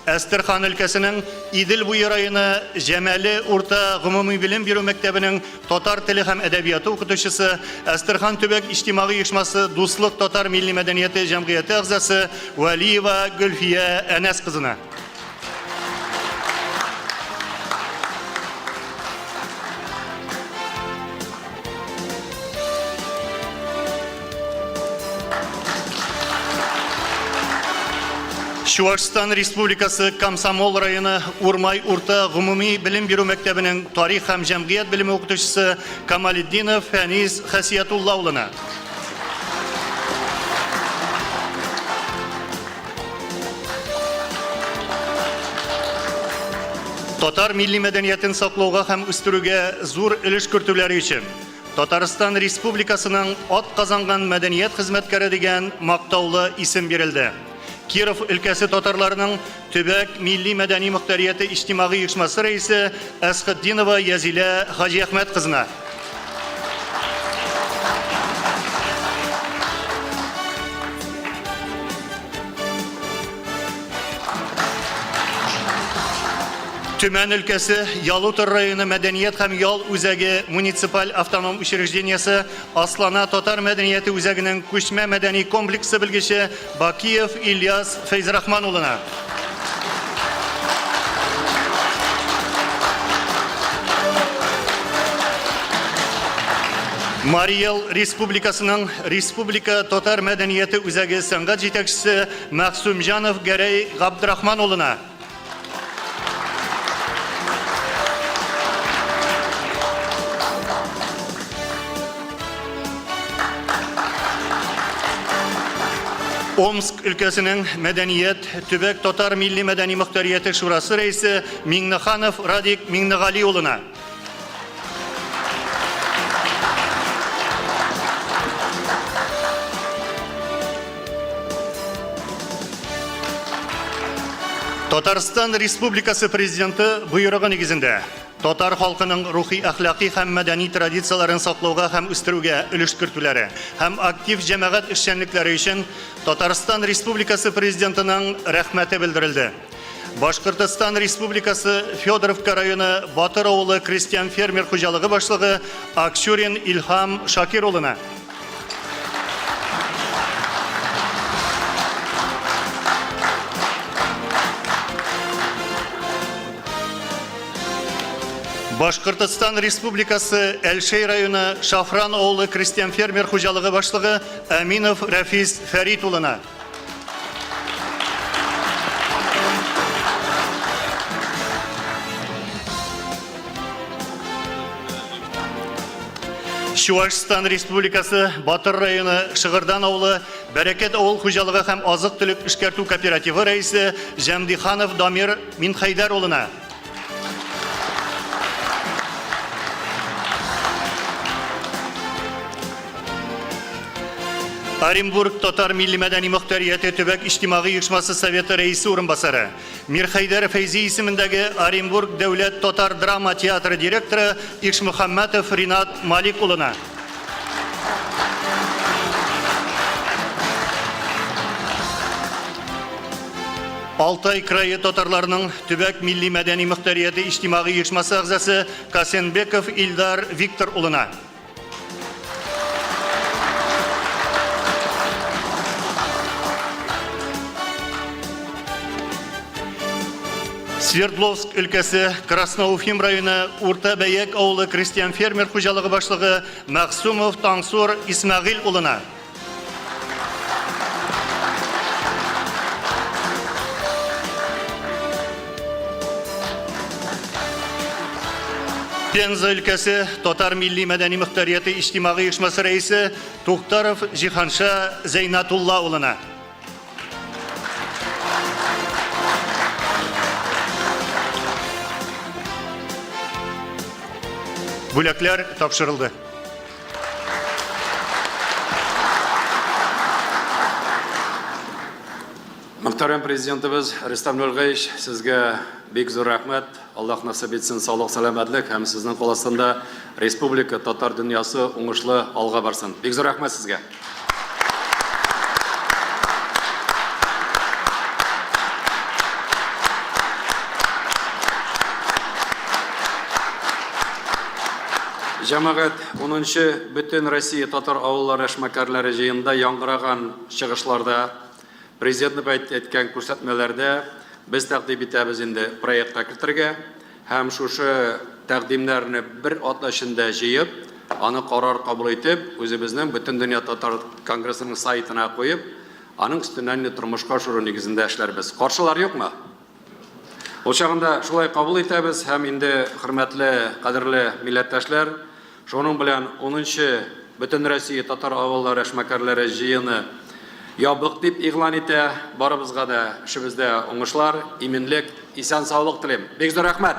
Әстерхан өлкәсенең Идел буе районы Җәмәле урта гомуми белем бирү мәктәбенең татар теле һәм әдәбияты укытучысы, Әстерхан төбәк иҗтимагый оешмасы Дуслык татар милли мәдәнияте җәмгыяте әгъзасы Вәлиева Гөлфия Әнәс кызына. Чуашстан Республикасы Комсомол районы Урмай урта гомуми белем бирү мәктәбенең тарих һәм җәмгыять белеме укытучысы Камалетдинов Фәнис Хәсиятулла улына. Татар милли мәдәниятен саклауга һәм үстерүгә зур өлеш кертүләре өчен Татарстан Республикасының ат казанган мәдәният хезмәткәре дигән мактаулы исем бирелде. Киров өлкәсе татарларының төбәк милли мәдәни мохтарияте иҗтимагый оешмасы рәисе Әсхетдинова Язилә Хаҗиәхмәт кызына. Төмән өлкәсе Ялутор районы мәдәният һәм ял үзәге муниципаль автоном учреждениесе Аслана татар мәдәнияте үзәгенең күчмә мәдәни комплексы белгече Бакиев Ильяс Фәйзрахман улына. Мариэл Республикасының Республика татар мәдәнияте үзәге сәнгать җитәкчесе Мәгъсүмҗанов Гәрәй Габдрахман улына. Омск өлкәсенең мәдәният, төбәк татар милли мәдәни мохтарияте шурасы рәисе Миңнеханов Радик Миңнегали улына. Татарстан Республикасы Президенты боерыгы нигезендә татар халкының рухи әхлаки һәм мәдәни традицияләрен саклауга һәм үстерүгә өлеш кертүләре һәм актив җәмәгать эшчәнлекләре өчен Татарстан Республикасы Президентының рәхмәте белдерелде. Башкортостан Республикасы Федоровка районы Батыр авылы крестьян-фермер хуҗалыгы башлыгы Акчурин Илһам Шакир улына. Башкортостан Республикасы Әлшәй районы Шафран авылы крестьян-фермер хуҗалыгы башлыгы Әминов Рәфис Фәрит улына. Чуашстан Республикасы Батыр районы Шыгырдан авылы Бәрәкәт авыл хуҗалыгы һәм азык-төлек эшкәртү кооперативы рәисе Җәмдиханов Дамир Минхәйдәр улына. Оренбург татар милли мәдәни мохтарияте төбәк иҗтимагый оешмасы советы рәисе урынбасары, Мирхәйдәр Фәйзи исемендәге Оренбург дәүләт татар драма театры директоры Ишмөхәммәтов Ринат Малик улына. Алтай крае татарларының төбәк милли мәдәни мохтарияте иҗтимагый оешмасы әгъзасы Касенбеков Илдар Виктор улына. Свердловск өлкәсе Красноуфим районы Урта Бәяк авылы крестьян-фермер хуҗалыгы башлыгы Мәгъсумов Таңсур Исмәгыйль улына. Пенза өлкәсе Татар милли мәдәни мөхтәрияте иҗтимагый оешмасы рәисе Туктаров Җиһанша Зәйнатулла улына. Бүләкләр тапшырылды. Мөхтәрәм Президентыбыз Рөстәм Нургалиевич, сезгә бик зур рәхмәт. Аллаһ насыйп итсен саулык, сәламәтлек һәм сезнең кул астында республика, татар дөньясы уңышлы алга барсын. Бик зур рәхмәт сезгә. Җәмәгать, 10нчы Бөтен Россия татар авыллары эшмәкәрләре җыенында яңгыраган чыгышларда, Президентны әйткән күрсәтмәләрдә без тәкъдим итәбез инде проектка кертергә һәм шушы тәкъдимнәрне бер атна эчендә җыеп, аны карар кабул итеп, үзебезнең Бөтендөнья татар конгрессының сайтына куеп, аның өстеннән инде тормышка ашыру нигезендә эшләрбез. Каршылар юкмы? Ул чагында шулай кабул итәбез һәм инде, хөрмәтле, кадерле милләттәшләр, шуның белән унынчы Бөтенроссия татар авыллары эшмәкәрләре җыены ябык дип игълан итә. Барыбызга да эшебездә уңышлар, иминлек, исән-саулык телим. Бик зур рәхмәт!